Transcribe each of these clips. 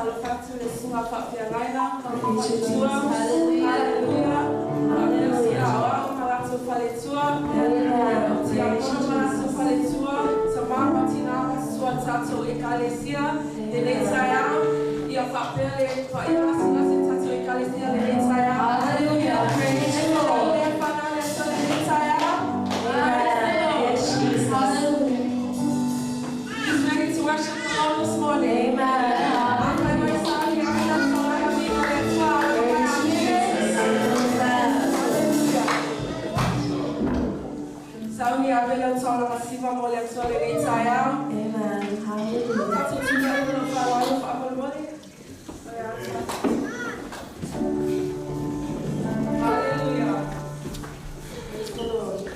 Faatalofa atu i le susuga faafeagaiga Praise you, faletua. Jesus. Hallelujah. Haleluia. Faapea sila aoao ma latou faletua. Amen. O Praise tiakono you, ma latou Jesus. faletua, tamā ma tinā ma susu a tatou Ekalesia lenei taeao. Ia faapea le paia gasegase o tatou Ekalesia lenei taeao. Hallelujah. Praise E you, tatau Lord. le fana le aso lenei taeao. Praise the Amen. Lord. Yes, Jesus. Hallelujah. Who's ready to worship the Lord this morning? Amen. Afai mai Hallelujah. saili ai la taulaga viiga i le Atua, alofa mai Praise you, amene. Jesus. Amen. Hallelujah. Sauni ave le taulaga siva mo le Atua lenei taeao. Amen. Hallelujah. Tatou tulia'u ma le faaaloalo faamolemole. Hallelujah. Praise the Lord.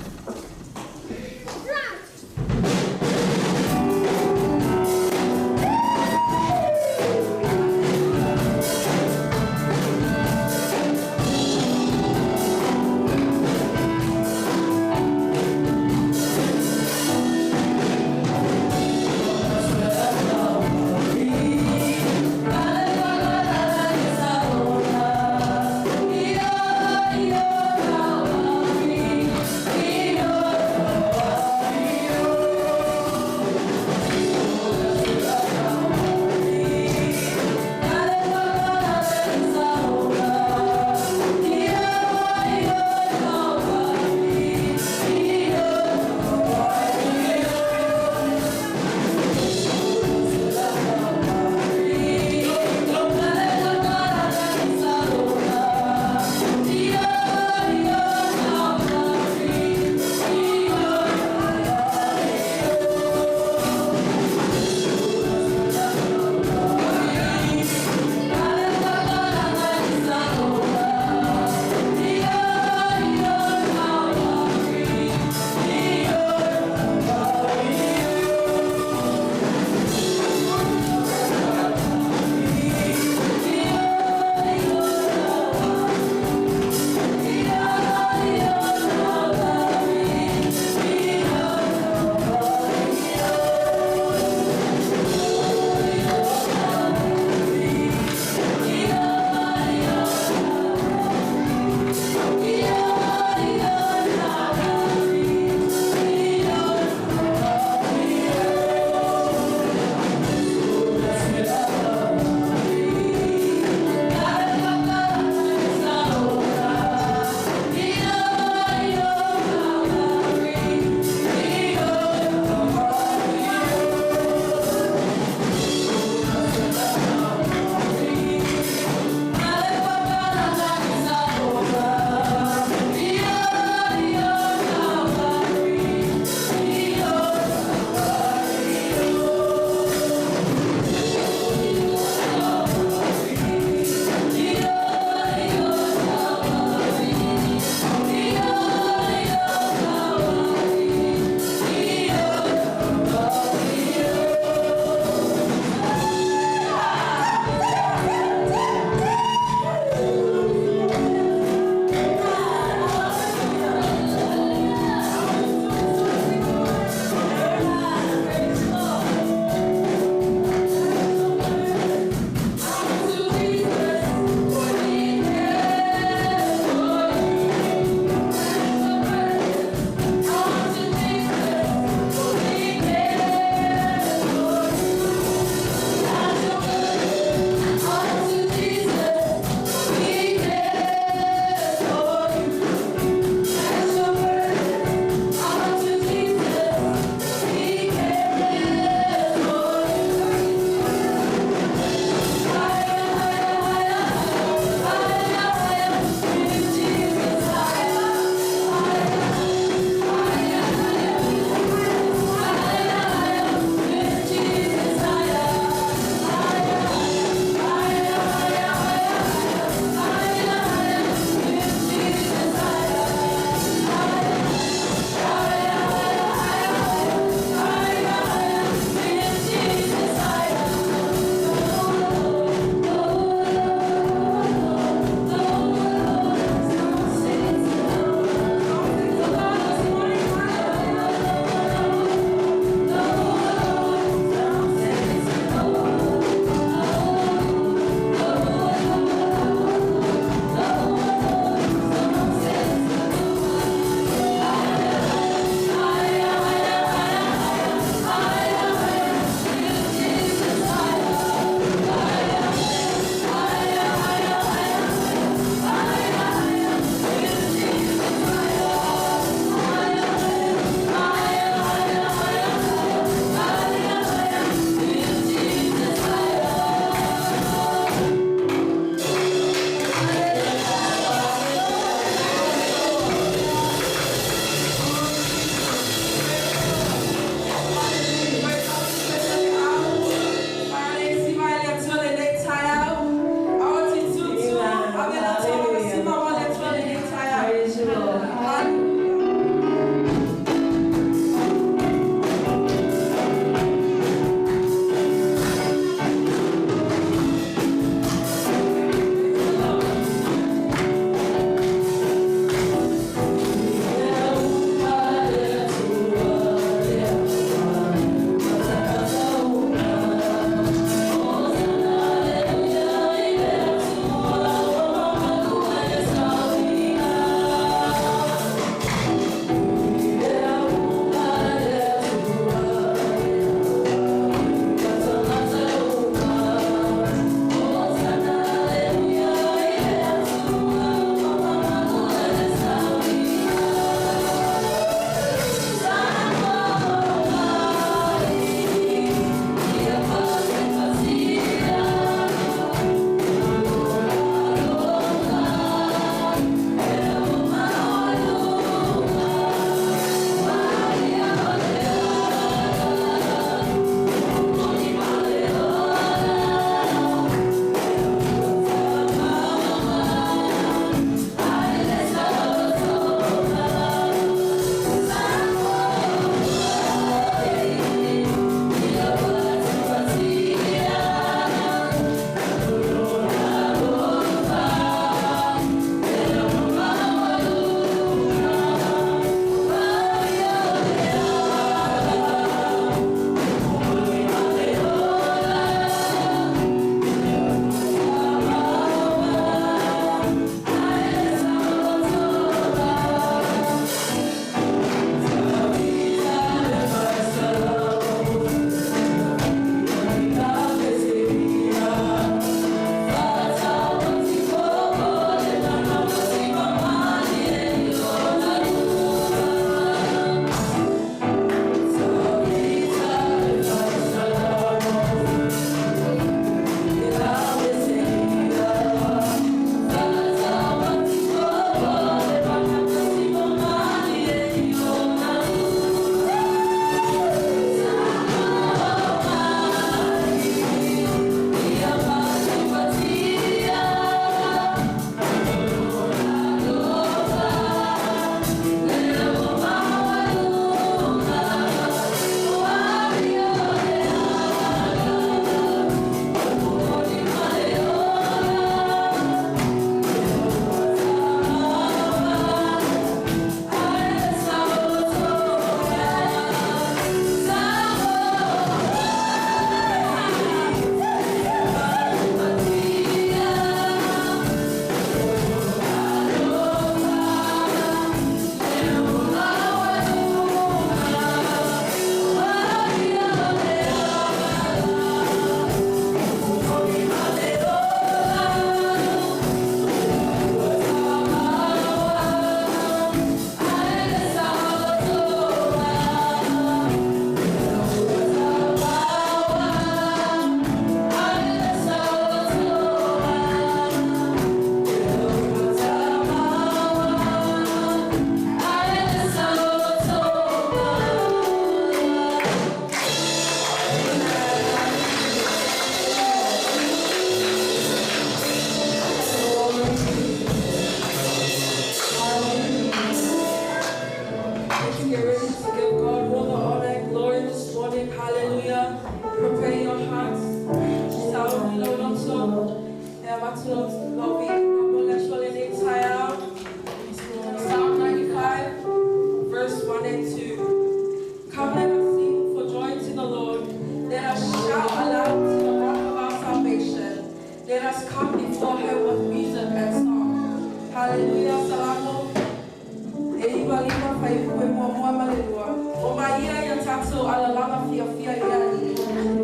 Tatou alalaga fiafia i le Alii.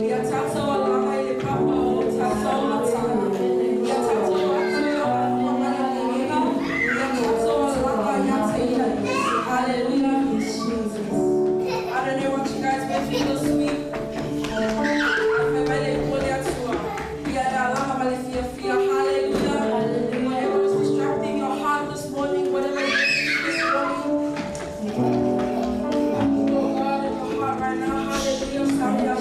Ia tatou alalaga i le papa o lo tatou olataga. Ia tatou o atu i ona luma ma le viiga. Ia tatou alalaga ia te Ia. Hallelujah. I don't know what you guys went through this week. Fai mai le ipu o le Atua. Ia e alaga ma le fiafia. Hallelujah. Whatever is distracting your heart this morning, whatever is this morning, oh God, in your heart right now. Hallelujah.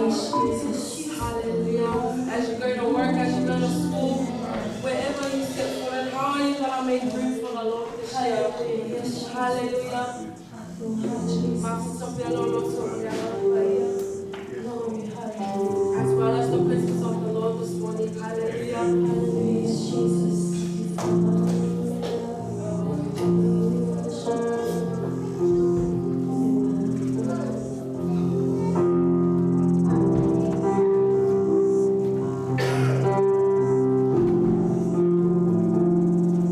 Yes, Jesus. Hallelujah. As you go to work, as you go to school, wherever you step foot in, how are you going to make room for the Lord this year? Hallelujah. Yes, Jesus. Hallelujah. Jesus. Glory, hallelujah. As well as the presence of the Lord this morning. Hallelujah. Hallelujah, Jesus.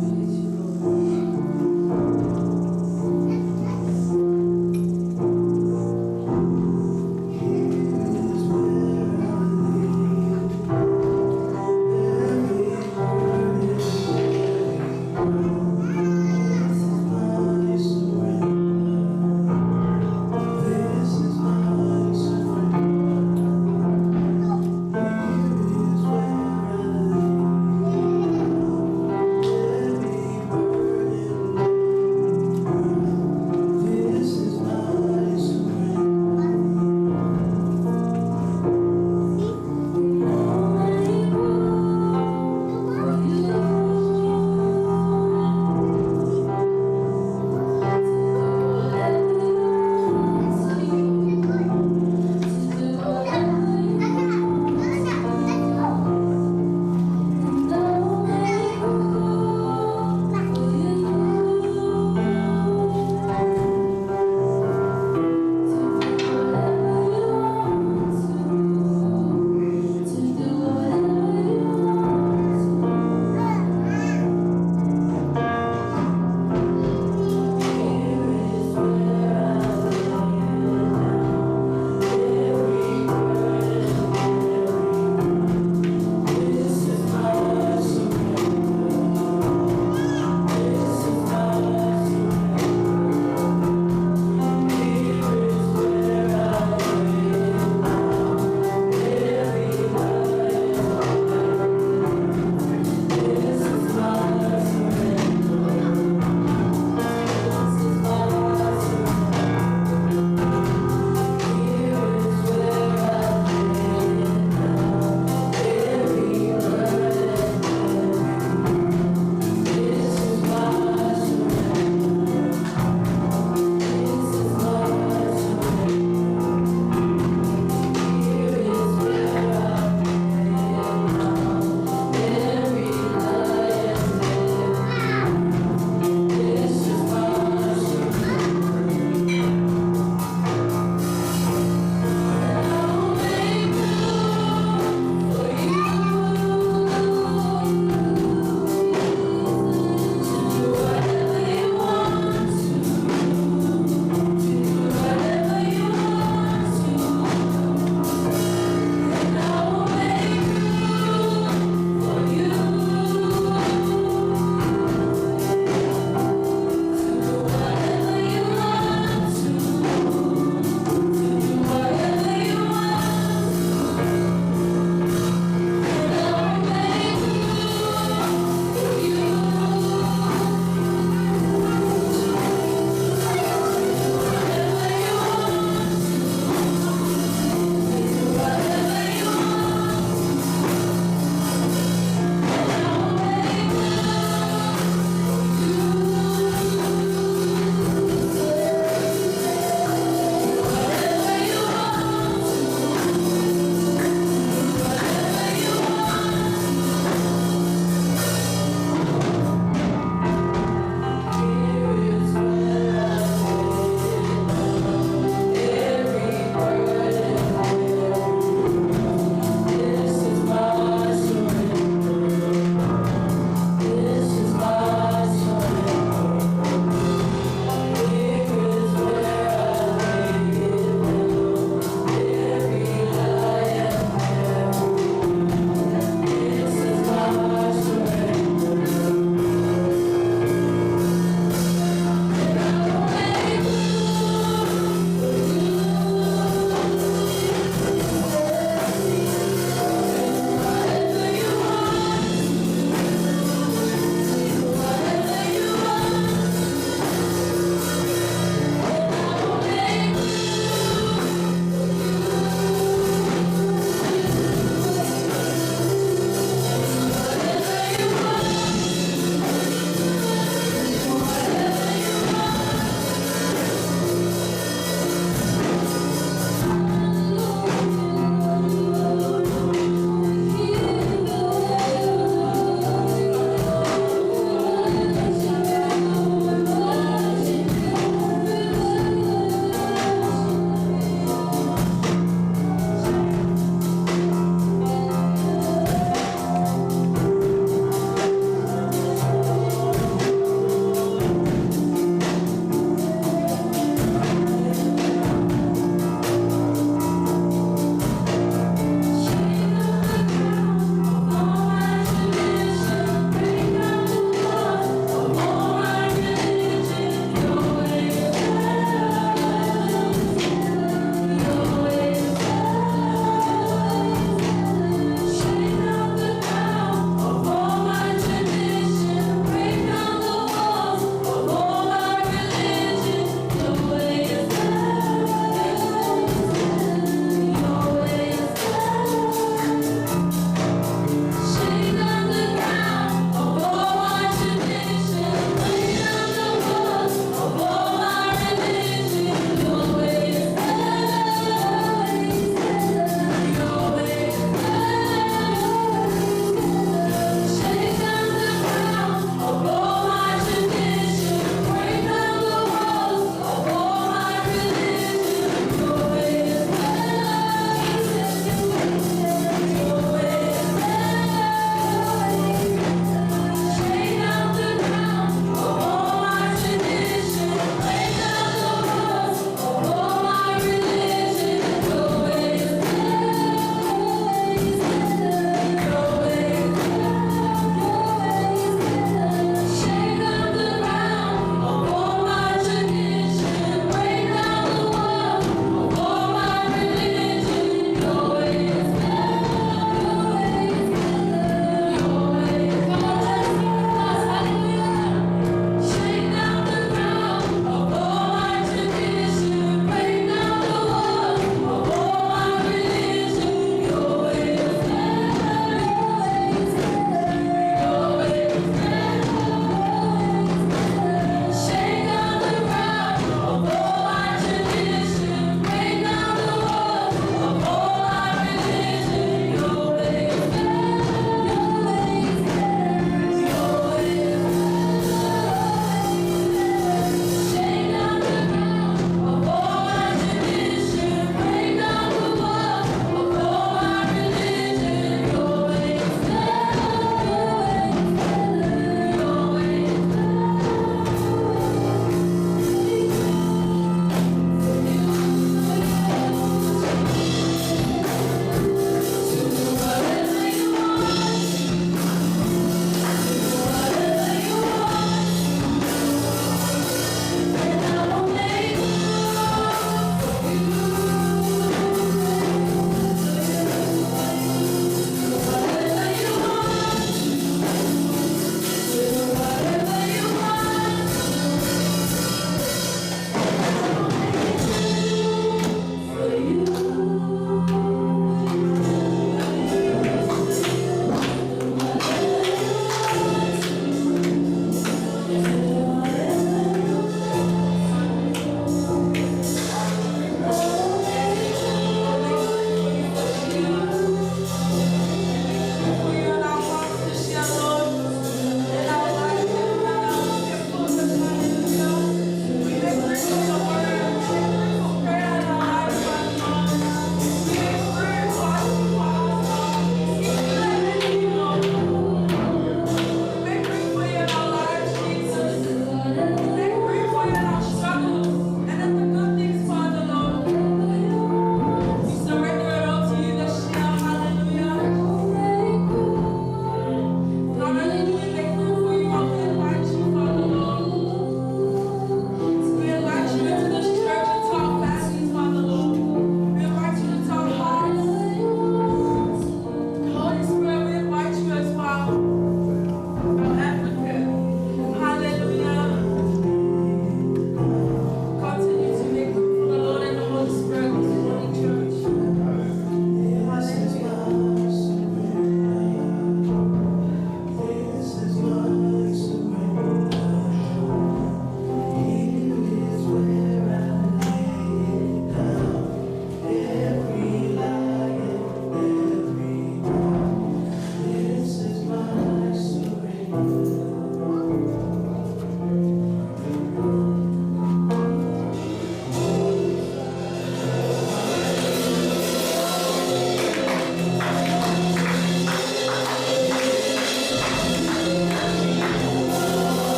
Praise you, Lord. Every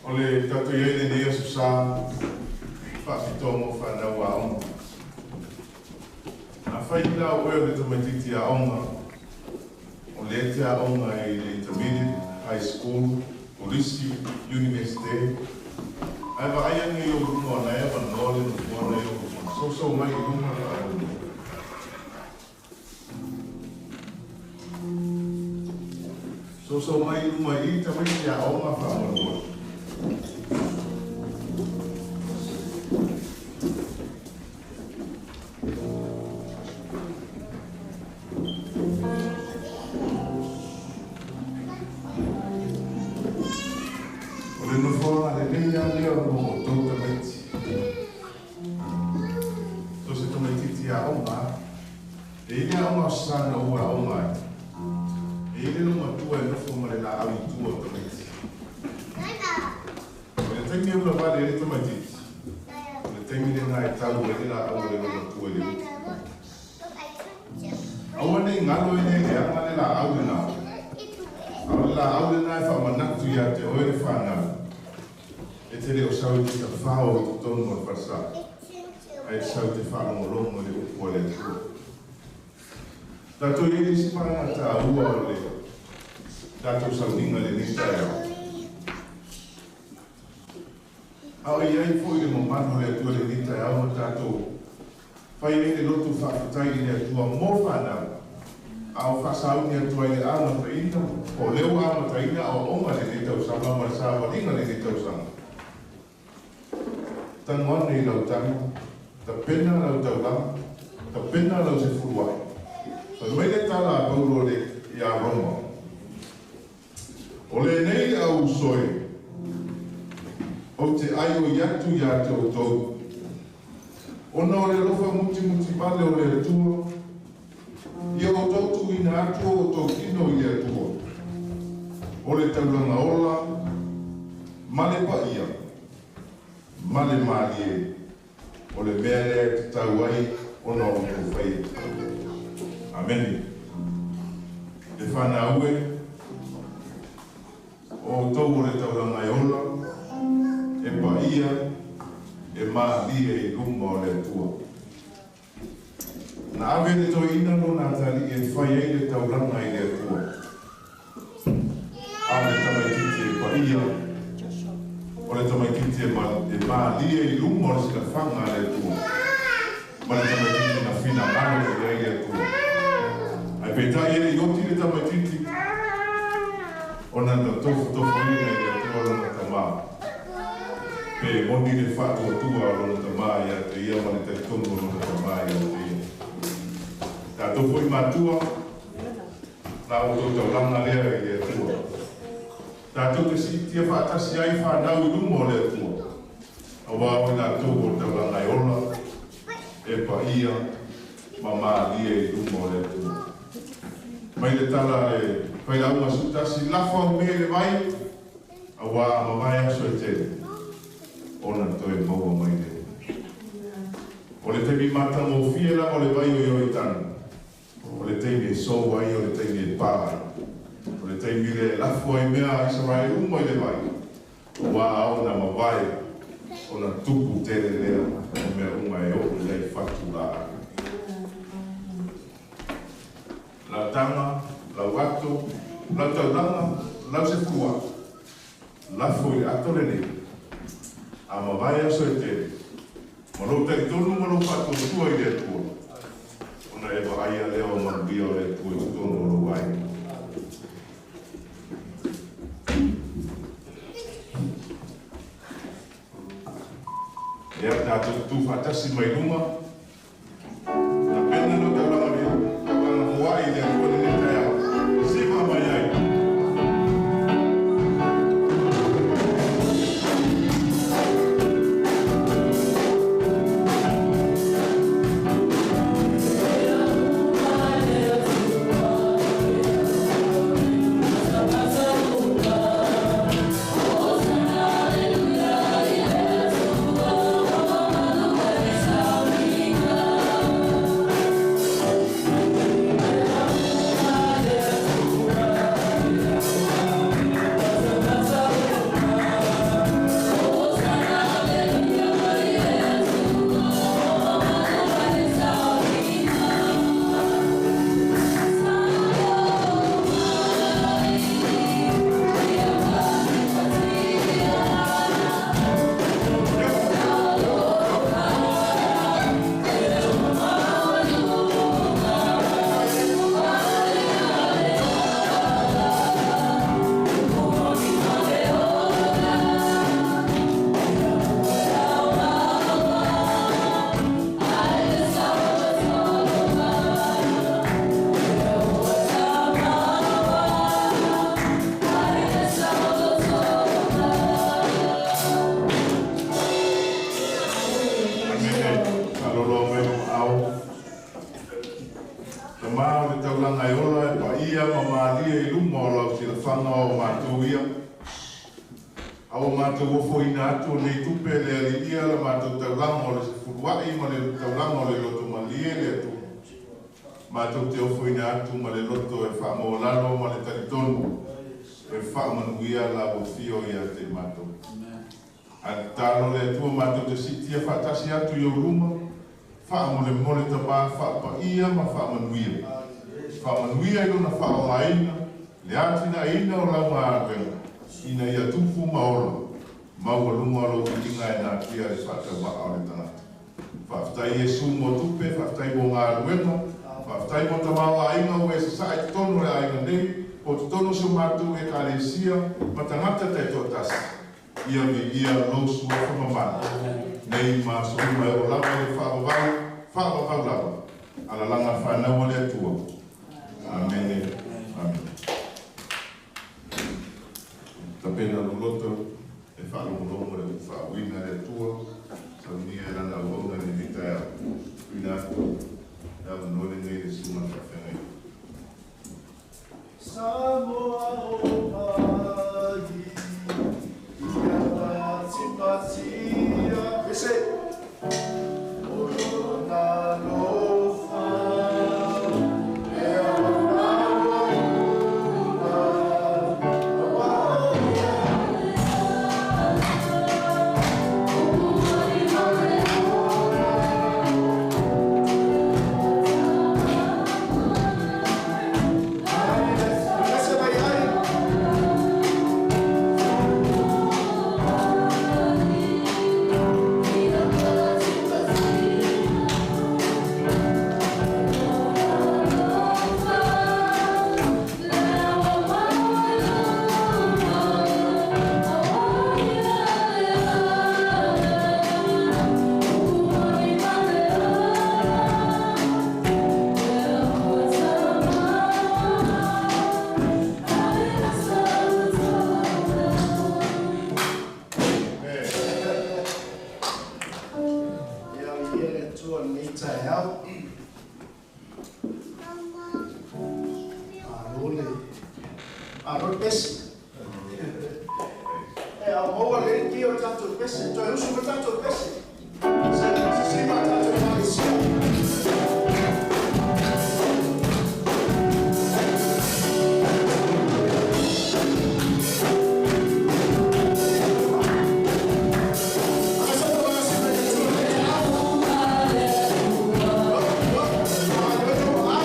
O le tatou i ai i lenei aso sa faapitoa mo fanau aoga. Afai la o oe o le tamaitiiti aoga, o lea e te aoga i le intermediate, high school, kolisi, universite, ae vaai ane i ou luma o na e avanoa le nofoa na i ou luma, sousou mai i luma faamolemole. Sousou mai i luma i i tamaiti aoga faamolemole. O le nofoaga lelei lava lea mo outou tamaiti. So se tamaitiiti aoga lava. E i ai le aoga o sa na ou aoga ai. E i ai le loomatua e nofo ma le laau i tua o tamaiti. O le taimi e ulavale ai le tamaitiiti, o le taimi lena e tau ai le laau a le loomatua i le utu. Aua ne i galo e le leaga le laau lena. A o le laau lena e faamanatu ia te oe le fanau, e te le o sau i te tafao i totonu o le falesa, ae te sau i te faalogologo i le upu a le Atua. Tatou i ai le isi vaega taua o le tatou sauniga i lenei taeao. A o i ai foi le mamalu o le Atua i lenei taeao ma tatou fai ai le loto faafetai i le Atua mo fanau, a o faasauni atu ai le amataina, po o lea ua amataina aoaoga i lenei tausaga ma le savaliga i lenei tausaga. Tago ane i lau taga, tapena lau taulaga, tapena lau sefuluai. Fai mai le tala a Paulo iā Roma, O lenei le au uso e, ou te aioi atu iā te outou, ona o le alofa mutimuti vale o le Atua, ia outou tuuina atu o outou kino i le Atua, o le taulaga ola ma le paia ma le malie, o le mea lea e tatau ai ona outou faia. Amene. Le fanau e, o outou o le taulaga e ola, e paia, e malie i luma o le Atua. Na ave e le toeaina lona atalii e fai ai le taulaga i le Atua. A o le tamaitiiti e paia, o le tamaitiiti e malie i luma o le silafaga a le Atua, ma le tamaitiiti na finagalo i ai le Atua. Ae peitai e le i oti le tamaitiiti, ona na tofotofoina e le Atua lona tama. Pe moni le faatuatua o lona tama ia te ia ma le talitonu o lona tama ia te ia. Tatou foi matua, la outou taulaga lea i le Atua. Tatou te siitia faatasi ai fanau i luma o le Atua, auā o i latou o le taulaga e ola, e paia ma malie i luma o le Atua. Mai le tala a le Failauga Sutasi, Lafo au mea i le vai, auā a mavae aso e tele, ona toe maua mai lea. O le taimi matagofie lava o le vai o Ioritana, o le taimi e sou ai, o le taimi e pā ai, o le taimi lea e lafo ai mea a Isaraelu uma i le vai, auā a ona mavae, ona tupu tele lea o mea uma e oo i ai fatu laau. Lau taga, lau ato, lau taulaga, lau sefuluai, lafo i le ato lenei, a mavae aso e tele, ma lou talitonu ma lou faatuatua i le Atua, ona e vaaia lea o manuia o le Atua i totonu o lou aiga. Ea, tatou tutu faatasi mai luma. Tapena lau taulaga le taulaga foai i le Atua i lenei taeao. Siva mai ai. A ua matou ofoina atu o nei tupe e le Alii ia la matou taulaga o le sefulua'i ma le taulaga o le loto malie i le Atua. Matou te ofoina atu ma le loto e faamaualalo ma le talitonu e faamanuia la ua afio ia te matou. Ae tatalo le Atua matou te siitia faatasi atu i ou luma, faamolemole Tamā faapaia ma faamanuia. Faamanuia i lona faaaogaina, le atinaeina o lau galuega, ina ia tupu ma ola, maualuga o lou viiga e natia le faatauvaa o le tagata. Faafetai Iesu mo tupe, faafetai mo galuega, faafetai mo tamaoaiga ua e sasaa i totonu o le aiga nei, po o totonu o si o matou Ekalesia ma tagata taitoatasi. Ia viia lou suafa mamalu, nei ma aso uma e oo lava i le faavavau, faavavau lava. Alalaga fanau a le Atua. Amene. Amene. Tapena lou loto e faalogologo i le upu faauuina a le Atua, saunia e Lana auauna i lenei taeao. Tuuina atu le avanoa lenei i le susuga i le faafeagaiga. Samoa o mai ia patipatia ese o lona alofa e maualuga aua o ia. Ese mai ai. Ia i le Atua lenei taeao. Malo le malo le pese. E au maua le ki o le tatou pese. Toe usu ma tatou pese. Se se ma tatou Ekalesia. Asa mo na si le Atua le taeao. Au, au, au, au.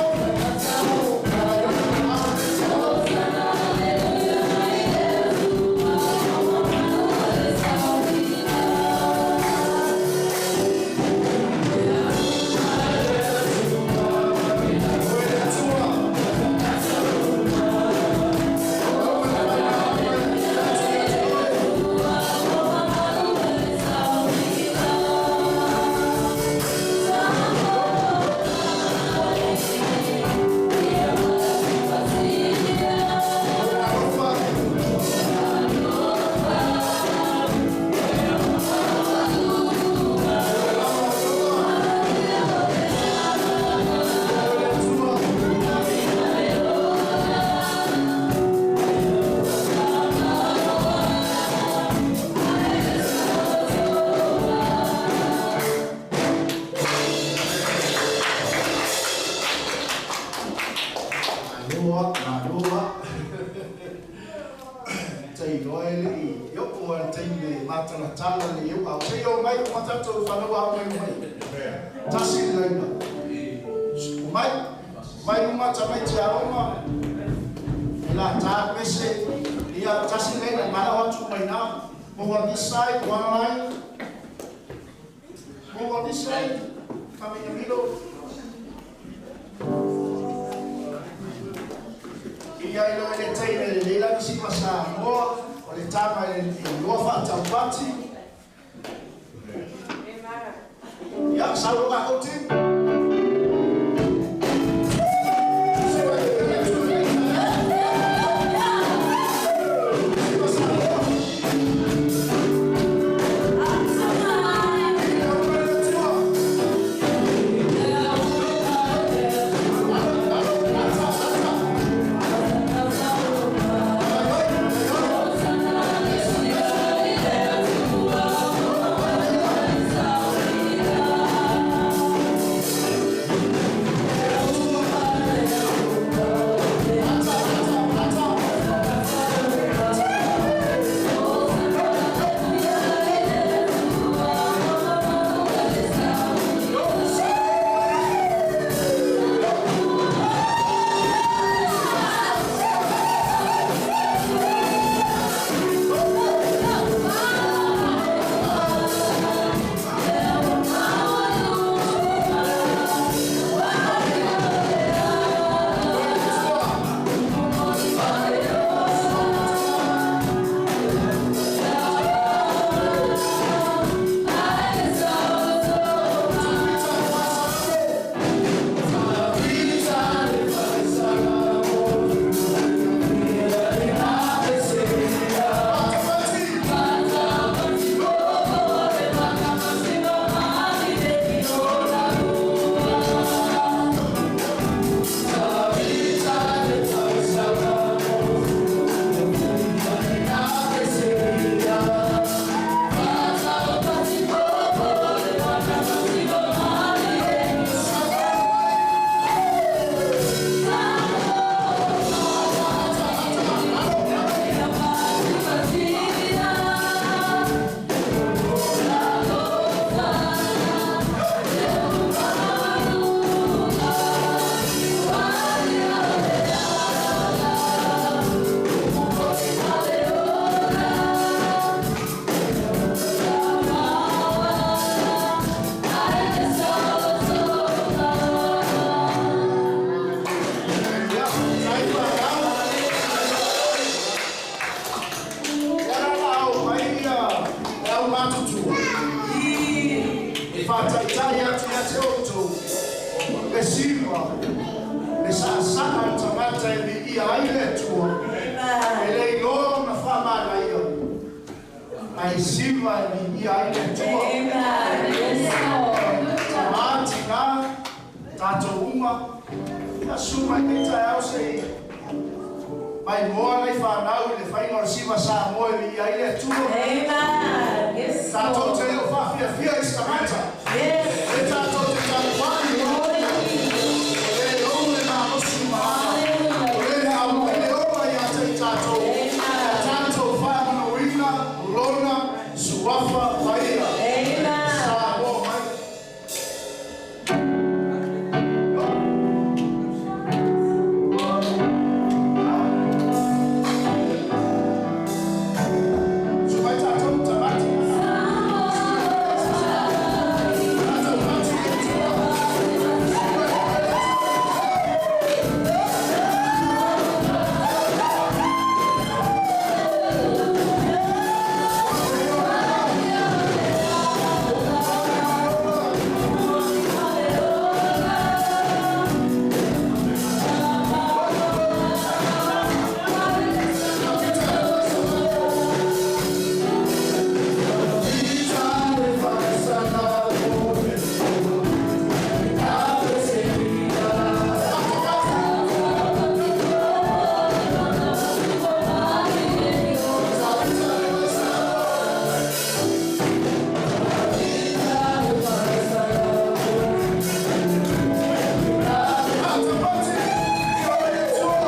Maloa, maloa. Tai loa e le i o a taimi matalatala le iu au. Sei o mai o matatou whanau au mai mai. Tasi le laina. O mai, mai uma ta mai te aonga. E la tā pese, ia tasi le laina mana watu mai nā. Move on this side, one line. Move on this side. Come in the middle. Ia i loa le taime le leila ni si masa moa o le tama i le lua whaataupati. Ia, sau lo ka kouti. Faataitai atu ia te outou, le siva, le saasaa o le tagata e viia ai le Atua, e le iloa ona faamanaia, ae siva e viia ai le Atua. Tamā, tinā, tatou uma, ia susu mai lenei taeao se i maimoa nai fanau i le faiga o le siva Samoa e viia ai le Atua. Tatou te le o faafiafia i se tagata, e tatou te tapuai, o le ou le malosi ma o le aumai le ola ia te i tatou, ia tatou faamamaluina lona suafa paia. Samoa mai. Susu mai tatou tamati. Tatou pati le Atua. Tatou pati le Atua.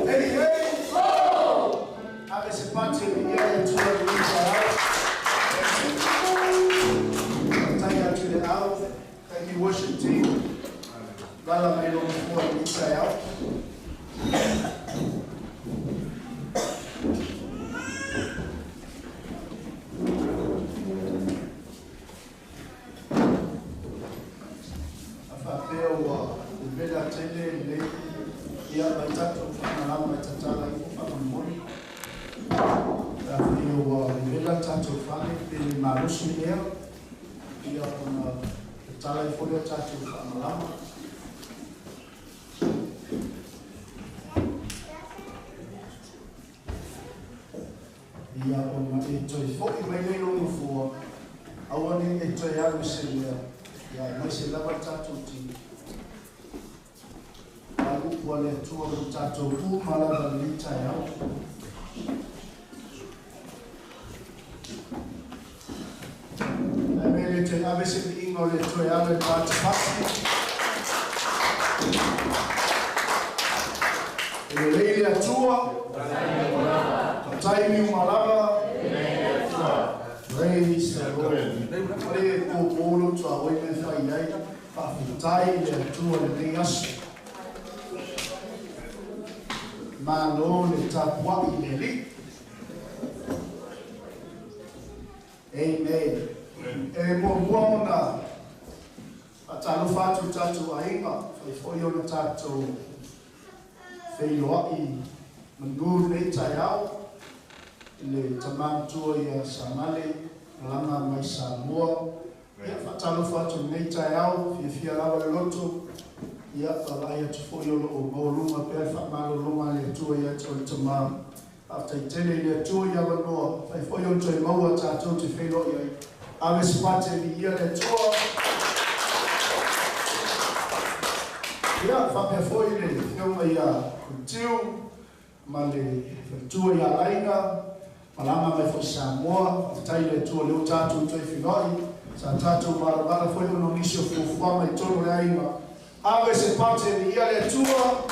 Hey, hey. Ave se pati e viia le Atua i lenei taeao. Faafetai atu i le au. Thank you, worship team. Lala mai lou nofoa i lenei taeao. A faapea ua vevela tele lelei, ia mai tatou faamalama e tatala ifo faamolemole. Pe afai ua vevela le tatou fale pe le malosi lea, ia ona tatala ifo lea tatou faamalama. Ia ona e toe fo'i mai lea i lou nofoa, aua ne i e toe alu i se mea, ia aemaise lava le tatou tino. A o upu a le Atua mo tatou uma lava i lenei taeao. Ae mea le toe ave se viiga o le Atua e ala i le patipati. E lelei le Atua, ka taimi uma lava. Praise the Lord. Le pōpō lo tuaoi me whai ai, faafetai i le Atua i lenei aso. Malo le tapuai i le Alii. Amen. E muamua ona faatalofa atu i tatou aiga, fai foi ona tatou feiloai manu lenei taeao i le tama matua ia Samale, malaga mai Samoa. Ia, faatalofa atu i lenei taeao, fiafia lava le loto. Ia, vaavaai atu foi o lo o maualuga pea le faamalologa a le Atua ia te oe le tama. Faafetai tele i le Atua i avanoa, fai foi ona toe maua tatou te feiloai ai. Ave se pate e viia le Atua. Ia, faapea foi le afioga ia Kutiu ma le faletua ia Laina. Malama mai foi Samoa, faafetai i le Atua o lea ua tatou toe feloai, sa tatou valavala foi ona o nisi o fuafuaga i totonu o le aiga. Ave se pate e viia le Atua.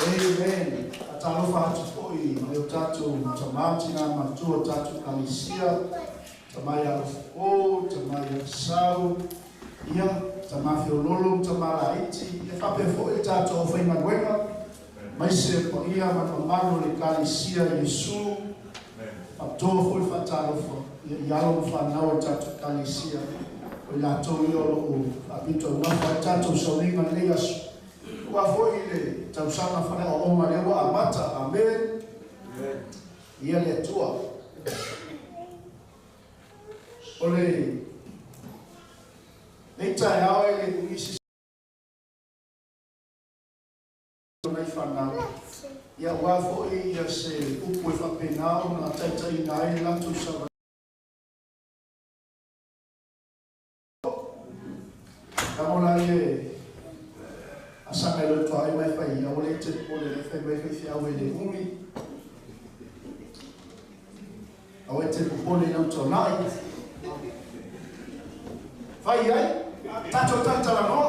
Amen. Faatalofa atu foi i o tatou tama, tina matua, o tatou ekalesia, tama ia Alofapo, tama ia Sau, ia, tama Feololo ma tama Laiti, ia faapea foi le tatou aufaigaluega, aemaise le paia ma le mamalu o le Ekalesia Iesu. Faapitoa foi le faatalofa i alo ma fanau a le tatou Ekalesia, o i latou ia o lo o faapitoaugafa ai le tatou sauniga i lenei aso, aua foi le tausaga faaleaoaoga lea ua amata. Amene. Ia le Atua. O lenei taeao e le umi se o nai fanau, ia aua foi ia se upu e faapena ona taitaiina ai le latou savaliga. Tago la ie asaga i loto ai mai fai ia ole te pole le fai mai fai fiau e le umi. Aua e te popole i lau tuanai. Fai ai, tatou talatalanoa.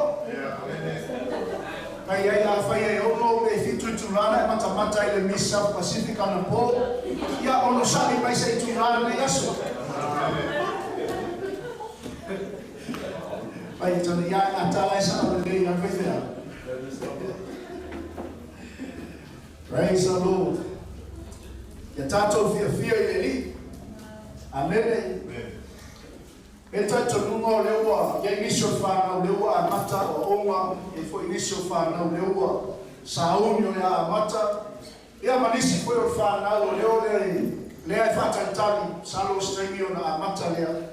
Fai ai, a fai ai 6 pe 7 itula na e matamata i le Miss South Pacific anapo, ia onosai mai se itula lenei aso. Fai tonu, ia a tala e sao lelei a faifea. Praise the Lord. Ia tatou fiafia i le Alii. Amene. E talitonuga o lea ua i ai nisi o le fanau lea ua amata aoaoga, e i ai foi nisi o fanau lea ua sauni o le a amata, ia ma nisi foi o le fanau o lea o lea e faatalitali, masalo o se taimi ona amata lea.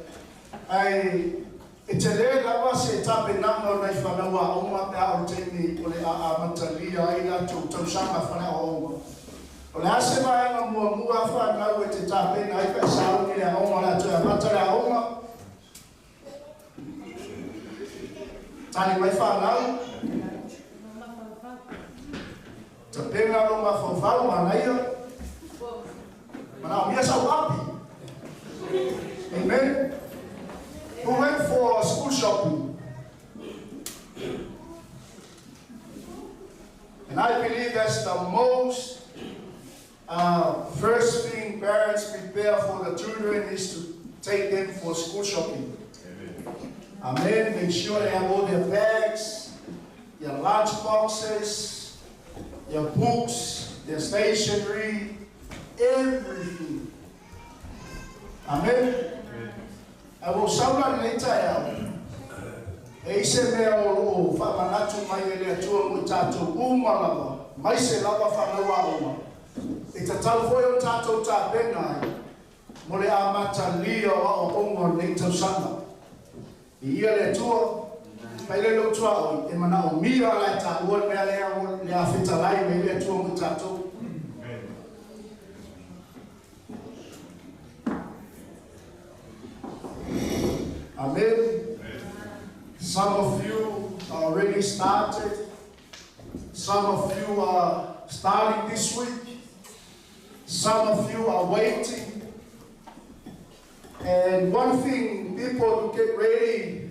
Ae e tele lava se tapenaga o nai fanau aoga pe a o le taimi o le a amatalia ai latou tausaga faleaoaoga. O le a se vaega muamua a fanau e te tapena ai pe a sauni le aoga o le a toe amata le aoga? Tali mai fanau. Tapena lou mafaufau, manaia. Manaomia sau api. Amen. Who went for school shopping? And I believe that's the most first thing parents prepare for the children is to take them for school shopping. Amen. Make sure they have all their bags, their lunch boxes, their books, their stationery, everything. Amen. Ae ua ou sau la i lenei taeao, e i se mea o lo o faamanatu mai e le Atua mo i tatou uma lava, maise lava fanau aoga, e tatau foi ona tatou tapena ai mo le amatalia o aoaoga o lenei tausaga. Viia le Atua, fai lea i lou tuaoi, e manaomia la e taua le mea lea o le a fetalai mai ai le Atua mo i tatou. Amen. Some of you already started. Some of you are starting this week. Some of you are waiting. And one thing people to get ready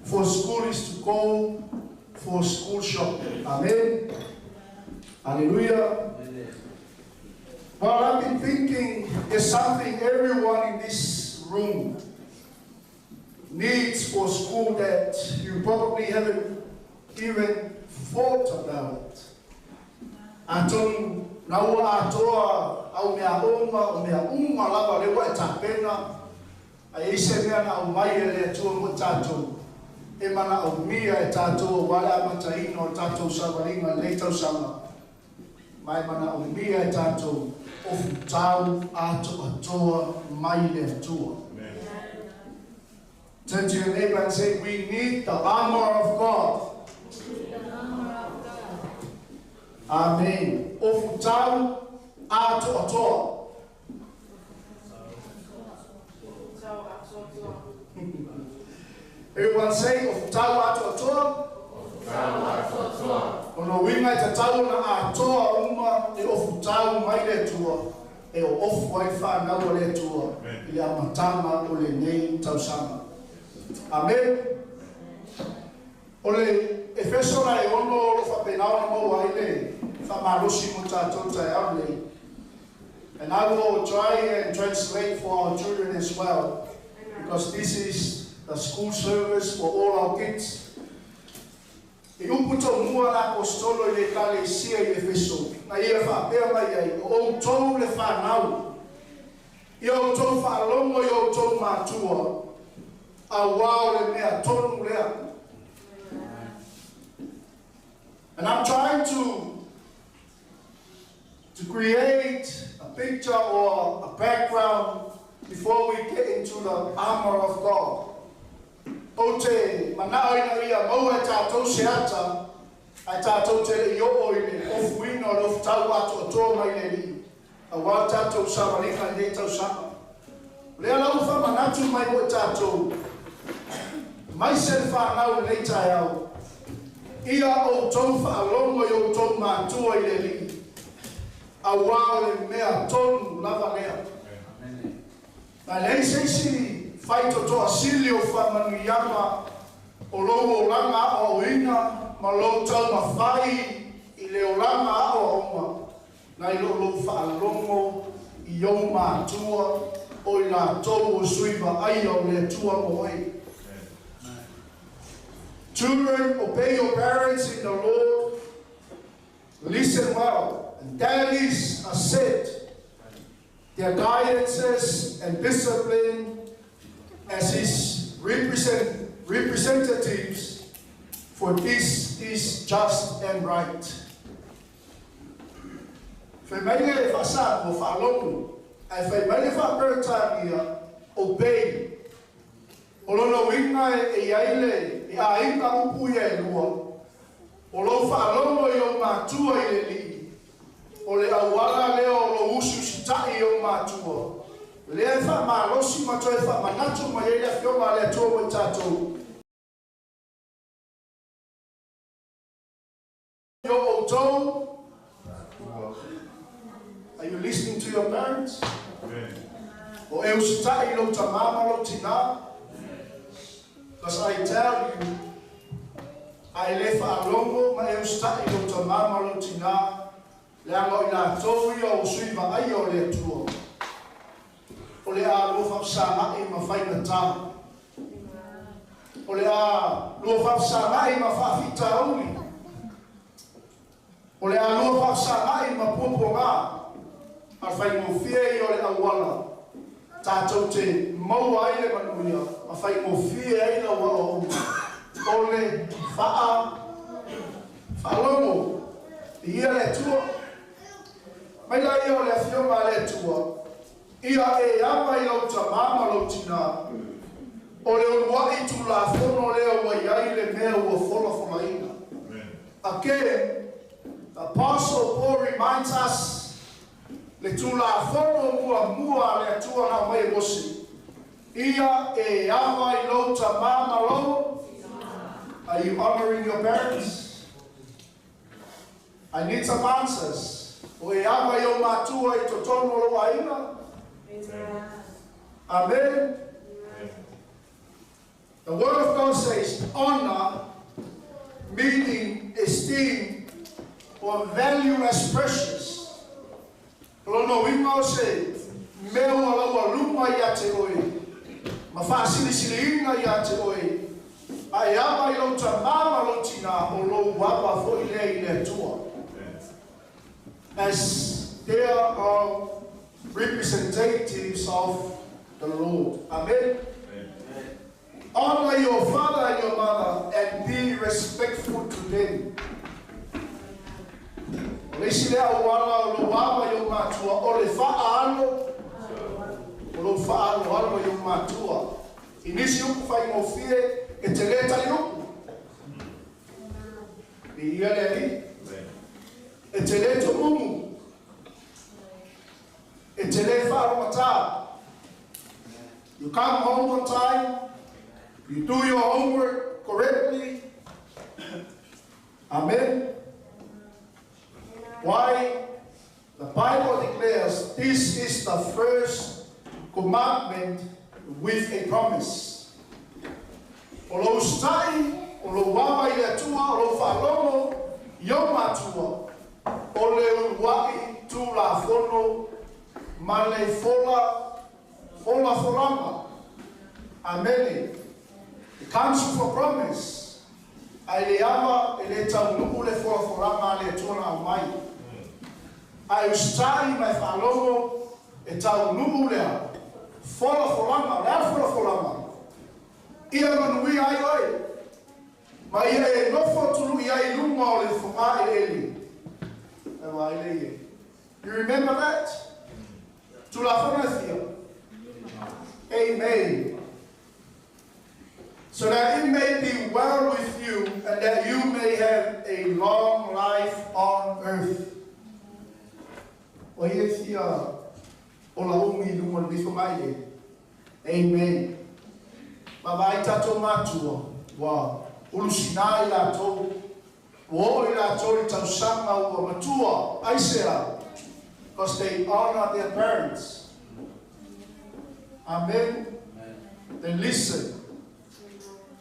for school is to go for school shopping. Amen. Hallelujah. Well, I've been thinking there's something everyone in this room needs for school that you probably haven't even thought about. Atonu na ua atoa au mea uma, o mea uma lava lea ua e tapena, a e i ai se mea na aumai e le Atua mo i tatou, e manaomia e tatou aua le amataina o le tatou savaliga i lenei tausaga, ma e manaomia e tatou o futau atoatoa mai le Atua. Turn to your neighbor and say, we need the armor of God. Amen. O futau atoatoa. Everyone say, o futau atoatoa. Lona uiga e tatau ona atoa uma le ofutau mai le Atua e oofu ai fanau a le Atua i le amataga o lenei tausaga. Amen. O le Efeso la e 6 o lo faapena ona maua ai le faamalosi mo tatou taeao lenei. And I will try and translate for our children as well, because this is the school service for all our kids. I upu tomua le aposetolo i le Ekalesia i Efeso, na ia faapea mai ai, O outou le fanau, ia outou faalogo i outou matua, auā o le mea tonu lea. And I'm trying to create a picture or a background before we get into the armor of God. Ou te manao ina ia maua e tātou se ata, ae tātou te le i oo i le ofuina o le ofutau atoatoa mai le Alii, auā le tātou savaliga i lenei tausaga. O lea la ua faamanatu mai mo i tātou, maise le fanau i lenei taeao, ia outou faalogo i outou matua i le Alii, auā o le mea tonu lava lea. Na leai se isi faitotoa sili o faamanuiaga o lou olaga aoaoina ma lou taumafai i le olaga aoaoga nai lo lou faalogo i ou matua o i latou o sui vaaia o le Atua mo oe. Children, obey your parents in the Lord. Listen well. And daddies accept their guidances and discipline as his representatives, for this is just and right. Fai mai le faa-Samoa faalogo, ae fai mai le faa-Peretania obey. O lona uiga e i ai le e aiga upu ia e lua. O lou faalogo i ou matua i le Alii. O le auala lea o lou usiusitai i ou matua. Lea e faamalosi ma toe faamanatu mai ai le afioga a le Atua mo i tatou. I outou. Are you listening to your parents? O e usitai i lou tamā ma lou tinā? Because I tell you, a e le faalogo ma e usitai i lou tamā ma lou tinā, leaga o i latou ia o sui vaaia o le Atua. O le a lua faafesaga'i ma faigatā. O le a lua faafesaga'i ma faafitauli. O le a lua faafesaga'i ma puapuagā. A faigofie ia o le auala. Tātou te maua ai le manuia. Ma faigofie ai lau aoaoga. O le faalogo. Ia le Atua. Mai la ia o le afioga a le Atua. Ia e ava i lau tamā ma lou tinā. O le uluai tulafono lea ua i ai le mea ua folafolaina. Again, the Apostle Paul reminds us le tulafono muamua a le Atua na aumai e Mose. Ia e ava i lou tamā ma lou. Are you honoring your parents? I need some answers. O e ava i ou matua i totonu o lou aiga? Amen. The word of God says honor, meaning esteem or value as precious. O lona uiga o se mea ua laualuga ia te oe, ma faasilisiliina ia te oe, a e ava i lou tamā ma lou tinā o lou ava foi lea i le Atua. As there are representatives of the Lord. Amen. Honor your father and your mother and be respectful to them. O le isi lea auala o lou ava i ou matua, o le faaalo, o lou faaaloalo i ou matua. I nisi upu faigofie, e te le tali upu. Viia le Alii. E te le tumumu. E te le faalomatā. You come home on time. You do your homework correctly. Amen. Why? The Bible declares this is the first commandment with a promise. O lou usitai, o lou ava i le Atua, o lou faalogo i ou matua, o le uluai tulafono ma le fola folafolaga. Amene. It comes with a promise. Ae le ava e le taunuu le folafolaga a le Atua na aumai. Ae usitai ma e faalogo e taunuu lea folafolaga. O le a le folafolaga? Ia manuia ai oe, ma ia e nofo tului ai i luga o le fogaeleele. E vaai le ie. You remember that? Tulafono e fia. Amen. So that it may be well with you and that you may have a long life on earth. O ia fia ola umi i luga o le fogaeleele. Amen. Ma vaai tatou matua, ua ulusina i latou, ua oo i latou i tausaga ua matua, aisea? Because they honor their parents. Amen. They listen.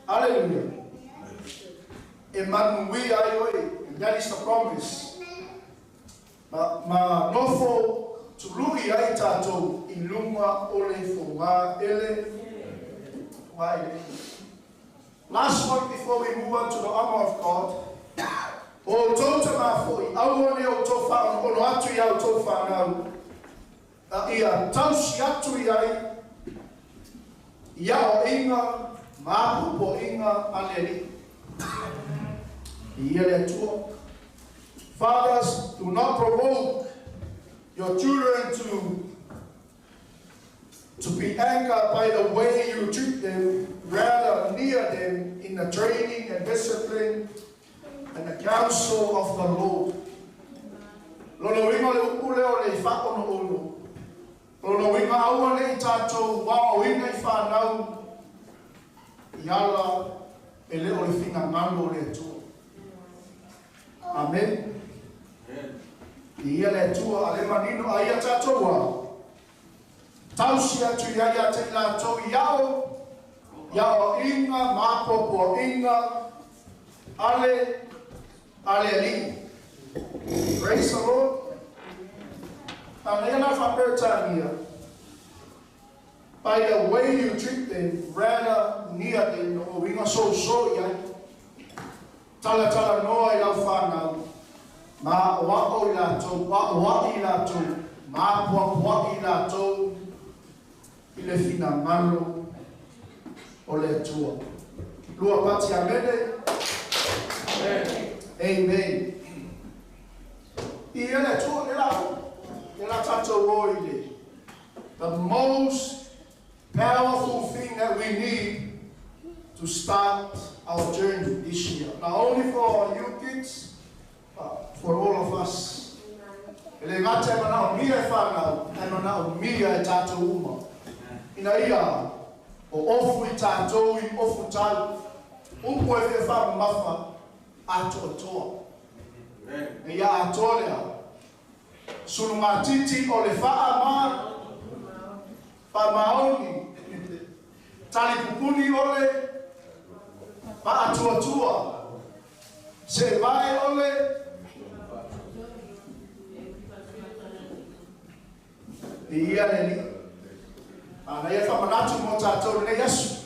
Hallelujah. E manuia ai oe. And that is the promise. Ma nofo tului ai tatou i luga o le fogaele. Fogaele. Last one before we move on to the armor of God. O outou tamā foi, aua ne i outou faaonoono atu i a outou fanau, a ia tausi atu i ai i aoaiga ma apoapoaiga a le Alii. Viia le Atua. Fathers, do not provoke your children to be angered by the way you treat them, rather rear them in the training and discipline and the counsel of the Lord. Lona uiga o le upu lea o le faaonoono. Lona uiga aua ne i tatou aoaoina i fanau i ala e le o le finagalo o le Atua. Amen. Viia le Atua a le manino a ia tatou a tausi atu i ai ia te i latou i ao i aoaiga ma apoapoaiga a le Alii. Praise the Lord. Manaia la faaperetania. By the way you treat them, rather rear them, o uiga sousou i ai. Talatalanoa i lau fanau, ma aoao i latou, aoai i latou, ma apoapoai i latou i le finagalo o le Atua. Lua pati amene. Amen. Viia le Atua le la le la tatou o i le the most powerful thing that we need to start our journey this year. Not only for you kids, but for all of us. E le gata e manaomia e fanau, ae manaomia e tatou uma. Ina ia o ofu i tatou i ofu tau, upu e fia faamamafa atoatoa. E ia atoa lea. Sulugatiti o le faa ma faamaoni. Talipupuni o le faatuatua. Seevae o le Viia le Alii. Manaia faamanatu mo tatou lenei aso.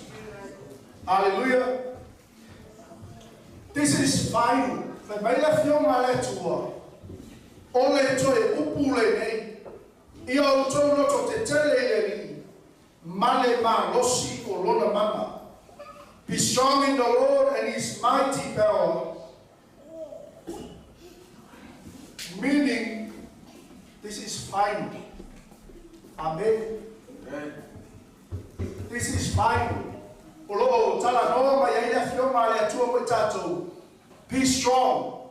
Hallelujah. This is final. Fai mai le Afioga a le Atua, o le toe upu lenei, ia outou loto tetele i le Alii, ma le malosi o lona mana. Be strong in the Lord and his mighty power. Meaning, this is final. Amen. This is final. O lo o talanoa mai ai le Afioga a le Atua mo i tatou. Be strong.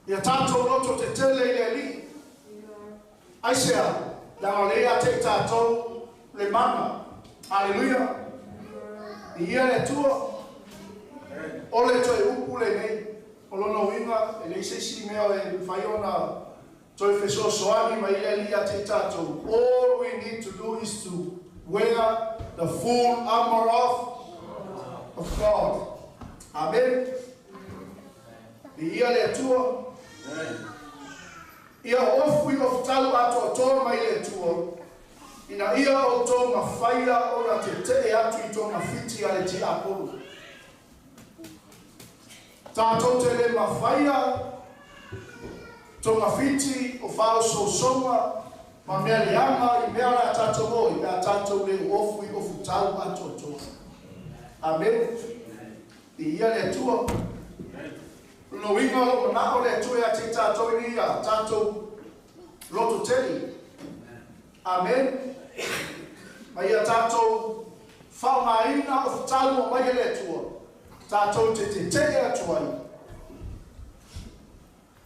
Ia tatou loto tetele i le Alii. Aisea, leaga o lea ia te i tatou le mana. Haleluia. Viia le Atua. O le toe upu lenei. O lona uiga, e leai se isi mea e mafai ona Toe fesoasoani mai le Alii ia te i tatou. All we need to do is to wear the full armor of, of God. Amen. Viia le Atua. Ia ofu i ofutau atoatoa mai le Atua, ina ia outou mafaia ona tetee atu i togafiti a le tiapolo. Tatou te le mafaia togafiti o faaosoosoga ma mea leaga i mea o le a tatou o ai pe a tatou le ofu i ofutau atoatoa. Amene. Viia le Atua. O lona uiga o lo o manao le Atua ia te i tatou ina ia tatou loto tele. Amene. Ma ia tatou faaaogaina ofutau ua aumai e le Atua, tatou te tetee atu ai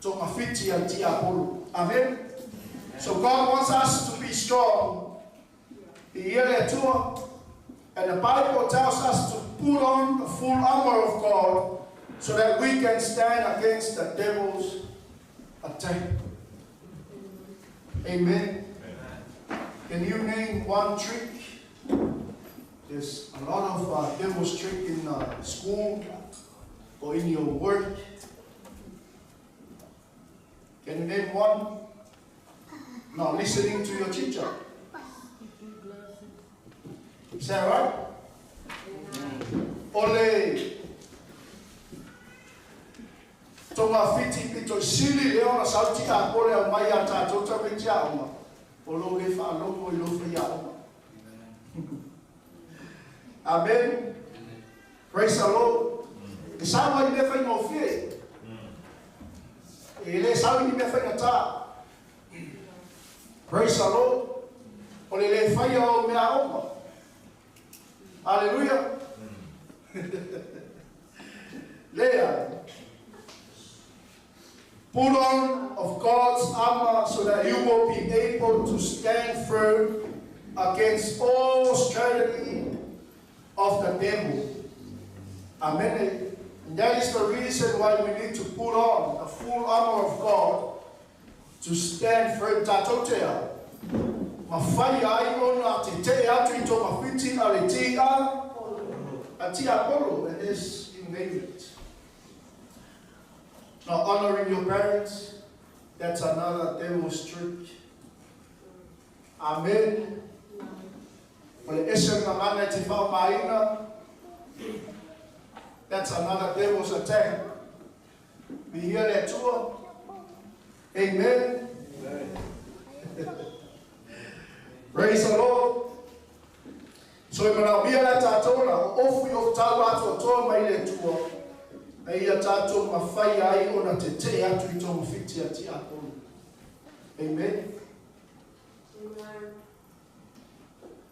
togafiti a le tiapolo. Amen. So God wants us to be strong. Viia le Atua. And the Bible tells us to put on the full armor of God so that we can stand against the devil's attack. Amen. Can you name one trick? There's a lot of devil's trick in school or in your work. Can you name one? Not listening to your teacher. Is that right? O le togafiti pito sili lea ona sau tiapolo e aumai ia tatou tamaiti aoga, o lou le faalogo i lou faiaoga. Amen. Praise the Lord. E sau ai i mea faigofie. E le sau i ni mea faigata. Praise the Lord. O le le faia o mea aoga. Hallelujah. Lea. Put on of God's armor so that you will be able to stand firm against all strategy of the devil. Amen. And that is the reason why we need to put on the full armor of God to stand firm. Tatou te a mafai ai ona tetee atu i togafiti a le tia a tiapolo, and this you name it. Not honoring your parents, that's another devil's trick. Amen. O le ese o gagana e te faaaogaina, that's another devil's attack. Viia le Atua. Amen. Praise the Lord. So e manaomia la tatou na ofu i ofutau atoatoa mai le Atua, na ia tatou mafai ai ona tetee atu i togafiti a tiapolo. Amen.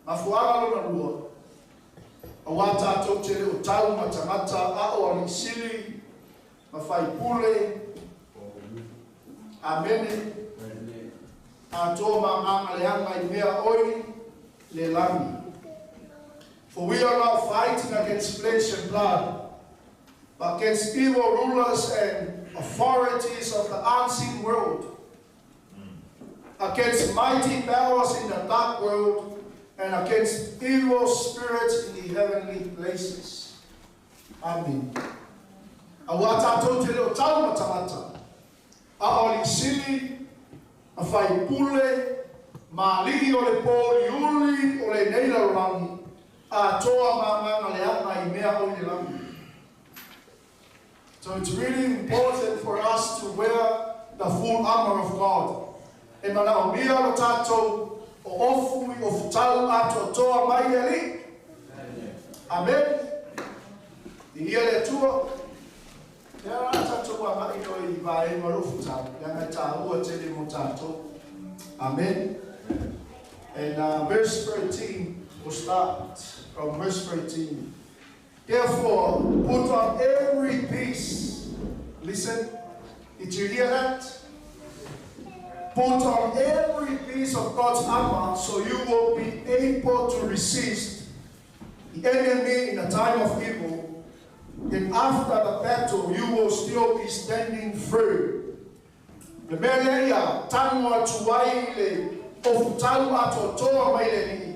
Mafuaga lona lua, auā tatou te le o tau ma tagata a o alii sili ma faipule. Amene. Atoa ma agaga leaga i mea oi le lagi. For we are not fighting against flesh and blood, but against evil rulers and authorities of the unseen world, against mighty powers in the dark world, and against evil spirits in the heavenly places. Amen. Auā tatou te le o tau ma tagata, a o alii sili, ma faipule, ma alii o le pōuliuli o lenei lalolagi, atoa ma agaga leaga i mea o i le lagi. So it's really important for us to wear the full armor of God. E manaomia lo tatou o ofu i ofutau atoatoa mai le Alii. Amen. Viia le Atua. Lea la tatou agai loa i vaega o le ofutau, leaga e taua tele mo tatou. Amen. And verse 13, we'll start from verse 13. Therefore, put on every piece. Listen, did you hear that? Put on every piece of God's armor so you will be able to resist the enemy in the time of evil. Then after the battle, you will still be standing firm. Le mea lea ia tago atu ai le ofutau atoatoa mai le Alii,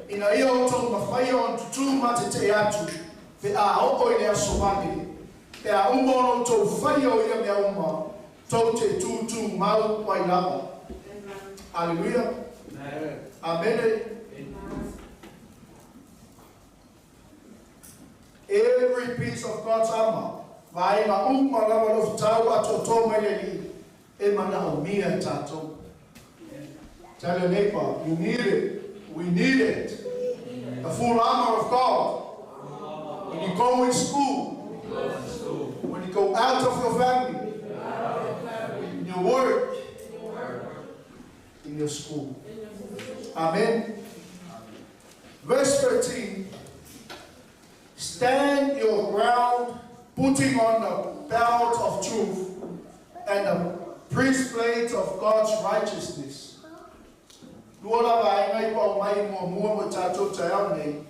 ina ia outou mafaia ona tutū matetee atu pe a oo i le aso vale, pe a uma ona outou faia o ia mea uma, tou te tutumau ai lava. Aleluia. Amene. Every piece of God's armor, vaega uma lava le ofutau atoatoa mai le Alii, e manaomia e tatou. Tell your neighbor, you need it. We need it. The full armor of God. When you go in school, when you go out of your family, in your work, in your school. Amen. Verse 13. Stand your ground, putting on the belt of truth and the breastplate of God's righteousness. Lua la vaega i ua aumai muamua mo tatou taeao nei.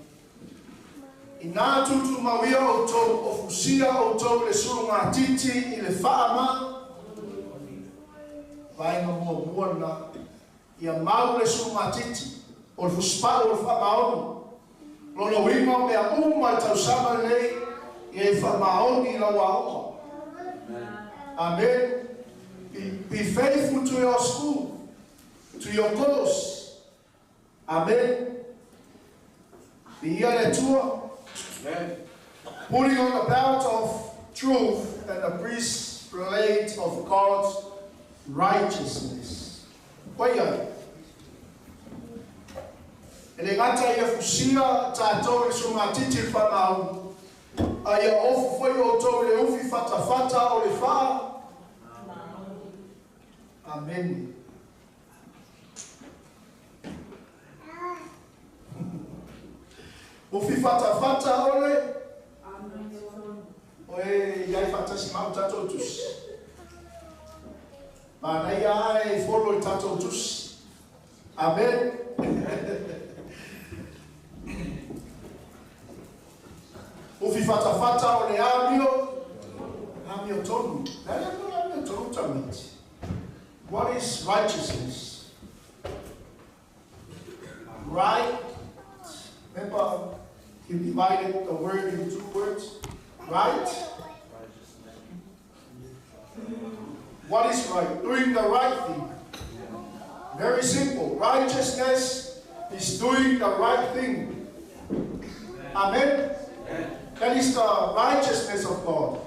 Inā tutumauia outou, o fusia outou i le sulugatiti i le faama, vaega muamua lena, ia mau le sulugatiti, o le fusipau o le faamaoni. Lona uiga o mea uma i le tausaga lenei, ia e faamaoni i lau aoga. Amen. Be faithful to your school, to your course. Amen. Viia le Atua. Putting on the belt of truth and the breastplate of God's righteousness. Koia. E le gata ia fusia tatou i le sulugatiti i le faamaoni, a ia ofu foi outou i le ufi fatafata o le faa. Amene. Ufi fatafata o le o e iai faatasi ma au tatou tusi. Manaia lava e follow i tatou tusi. Amen. Ufi fatafata o le amio, amio tonu. Le a le amio tonu tamaiti. What is righteousness? Right. Remember, he divided the word into two words. Right. What is right? Doing the right thing. Very simple. Righteousness is doing the right thing. Amen. That is the righteousness of God.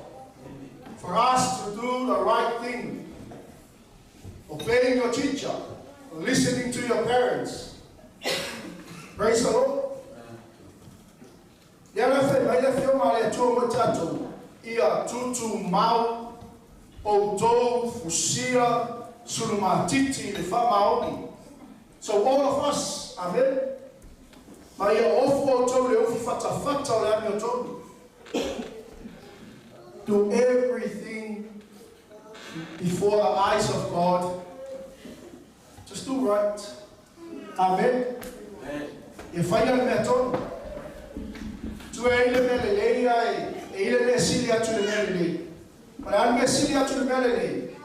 For us to do the right thing. Obeying your teacher. Listening to your parents. Praise the Lord. Ia le fai mai le Afioga a le Atua mo tatou, ia tutumau outou fusia sulumatiti i le faamaoni. So all of us, amen. Ma ia ofu outou i le ufi fatafata o le amiotonu. Do everything before the eyes of God. Just do right. Amen. Ia faia le mea tonu. Tua e i le mea lelei ae e i le mea sili atu i le mea lelei. O le a le mea sili atu i le mea lelei?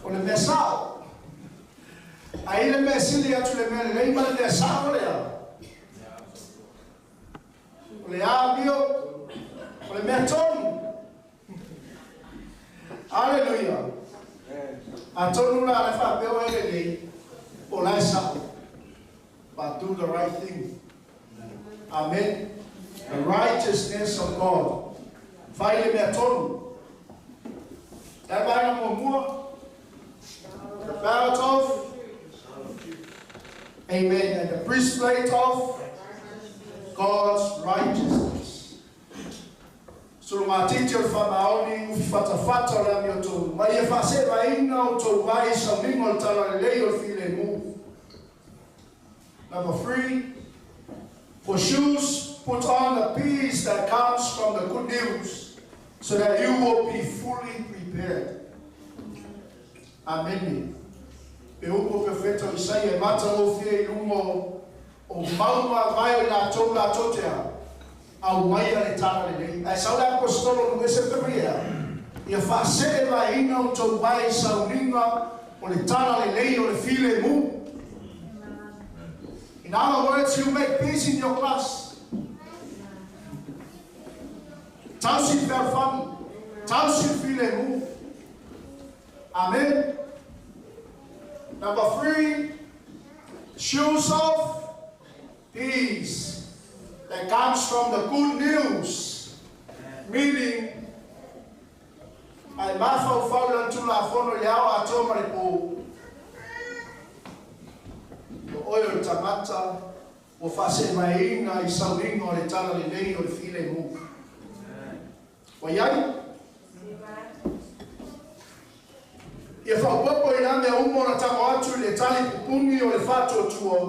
O le mea sao. Ae i le mea sili atu i le mea lelei ma le mea sao o le a? O le amio, o le mea tonu. Aleluia. Atonu la le faapea o e lelei, o la e sao. But do the right thing. Amen. The righteousness of God. Fai le mea tonu. Le vaega muamua. The belt of. Amen. And the breastplate of God's righteousness. Sulugatiti o le faamaoni, ufi fatafata o le amiotonu, ma ia faasevaina outou vai i sauniga o le talalelei o le filemu. Number 3, for shoes, put on the peace that comes from the good news, so that you will be fully prepared. Amene. E upu o Perofeta o Isaia e matagofie i luga o mauga vae o i latou latou te a, aumaia le talalelei. Ae sau le Aposetolo nu ese fai mai e a? Ia faaseevaeina outou mai i sauniga o le tala lelei o le filemu. In other words, you make peace in your class. Tausi le fealofani. Tausi le filemu. Amen. Number 3, shoes of peace that comes from the good news. Meaning, ae mafaufau i lana Tulafono i le ao atoa ma le pō. O oe o le tagata ua faaseemaeina i sauniga o le talalelei o le filemu. Ua i ai? Ia faaopoopo i na mea uma ona tago atu i le tali pupuni o le faatuatua,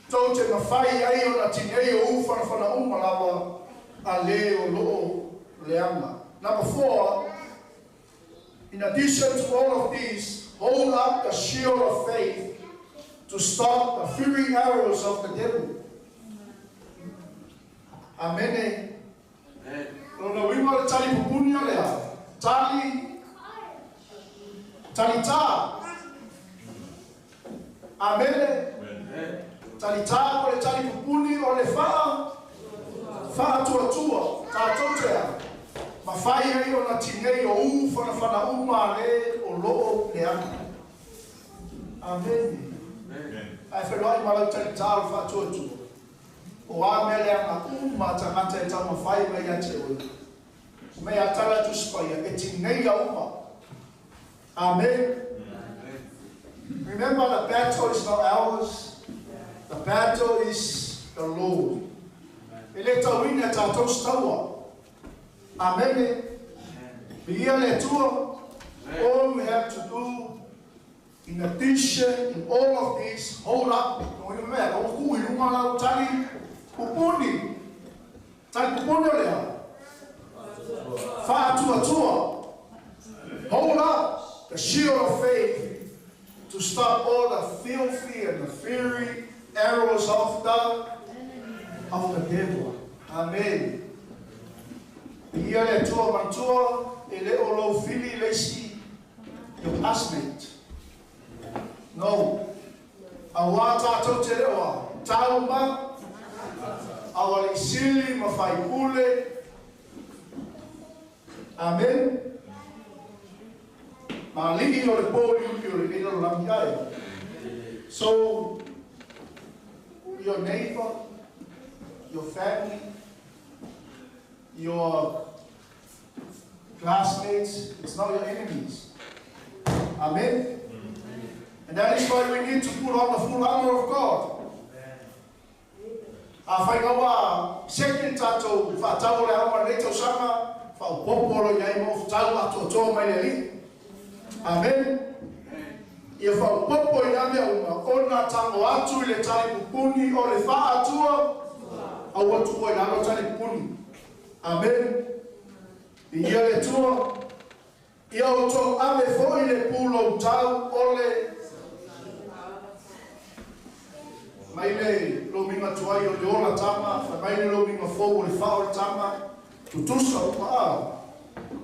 tou te mafai ai ona tinei o u fanafana uma lava a le o loo leaga. Number 4, in addition to all of these, hold up the shield of faith to stop the fiery arrows of the devil. Amene. Lona uiga o le tali pupuni o le a? Tali, talitā. Amene. Talitā po o le tali pupuni o le faa, faatuatua. Tatou te a? Mafai ai ona tinei o u fanafana uma a le o loo leaga. Amene. Ae feiloai ma lau talitā o le faatuatua. O a mea leaga uma a tagata e taumafai mai ia te oe. Mea a tala Tusi Paia, e tineia uma. Amen. Remember, the battle is not ours. The battle is the Lord. E le tauina e tatou se taua. Amene. Viia le Atua. All we have to do in addition in all of this, hold up. O mea, o ku i lunga lau tali pupuni. Tali pupuni o lea. Faatuatua. Hold up the shield of faith to stop all the filthy and the fiery arrows of the devil. Amen. Viia le Atua. Manatua e le o lou fili le isi your classmate. No. Auā tatou te le o a tau ma aualii sili ma faipule. Amen. Ma alii o le pouliuli o lenei lalolagi ae. So, your neighbor, your family, your classmates, it's not your enemies. Amen. And that is why we need to put on the full armor of God. Afai nga ua seki le tatou faatau o le ao ma lenei tausaga, faaopoopo loa i ai ma ofutau atoatoa mai le Alii. Amen. Ia faaopoopo i na mea uma, ona tago atu i le tali pupuni o le faatua, aua tuua i lalo tali pupuni. Amen. Viia le Atua. Ia outou ave foi le pulou tau o le mai le lomiga tuai o le ola tama, fai mai le lomiga fou o le faa o le tama, tutusa uma a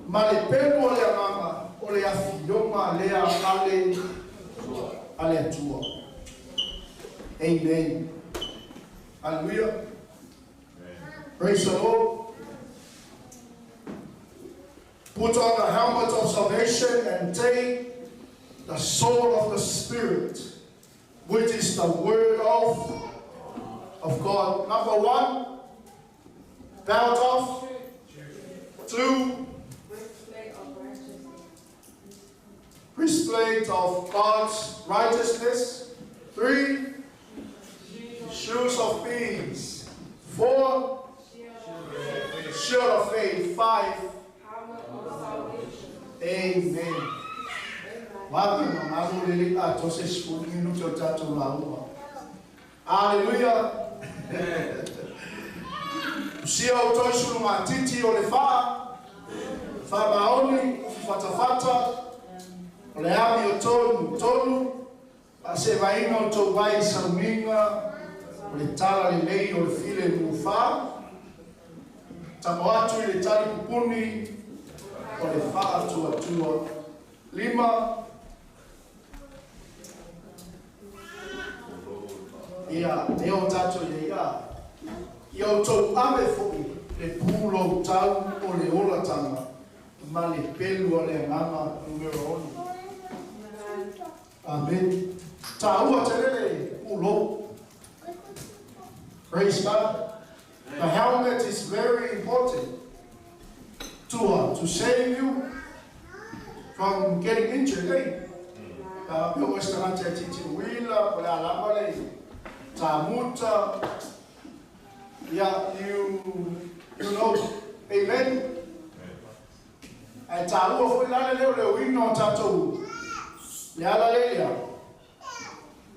ma le pelu o le agaga o le afioga lea ale a le Atua. Amen. Hallelujah. Praise the Lord. Put on the helmet of salvation and take the sword of the Spirit, which is the word of God. Number 1, belt of. 2, breastplate of God's righteousness. 3, shoes of peace. 4, shield of faith. 5, amen. Wapi mamalu lele atoa se 10 minute o tatou lauga. Aleluia. Usia outou i sulugatiti o le faa, faamaoni, ufifatafata, o le ami o tonu tonu, faasevaina outou vai i sauniga o le tala lelei o le filemu fa. Tago atu i le tali pupuni o le faatuatua. Lima, ia, e o tātou ia ia. Ia outou ave foʻi le puloutau o le olatanga ma le pelu a le agaga numera 6. Amen. Tāua tele le pulou. Praise God. The helmet is very important to save you from getting injured. Eh? Pe o tagata e titi uila, po le alama le tamuta. Yeah, you know. Amen. Ai tāua foi lale leo le uina o tātou. Le ala le lea.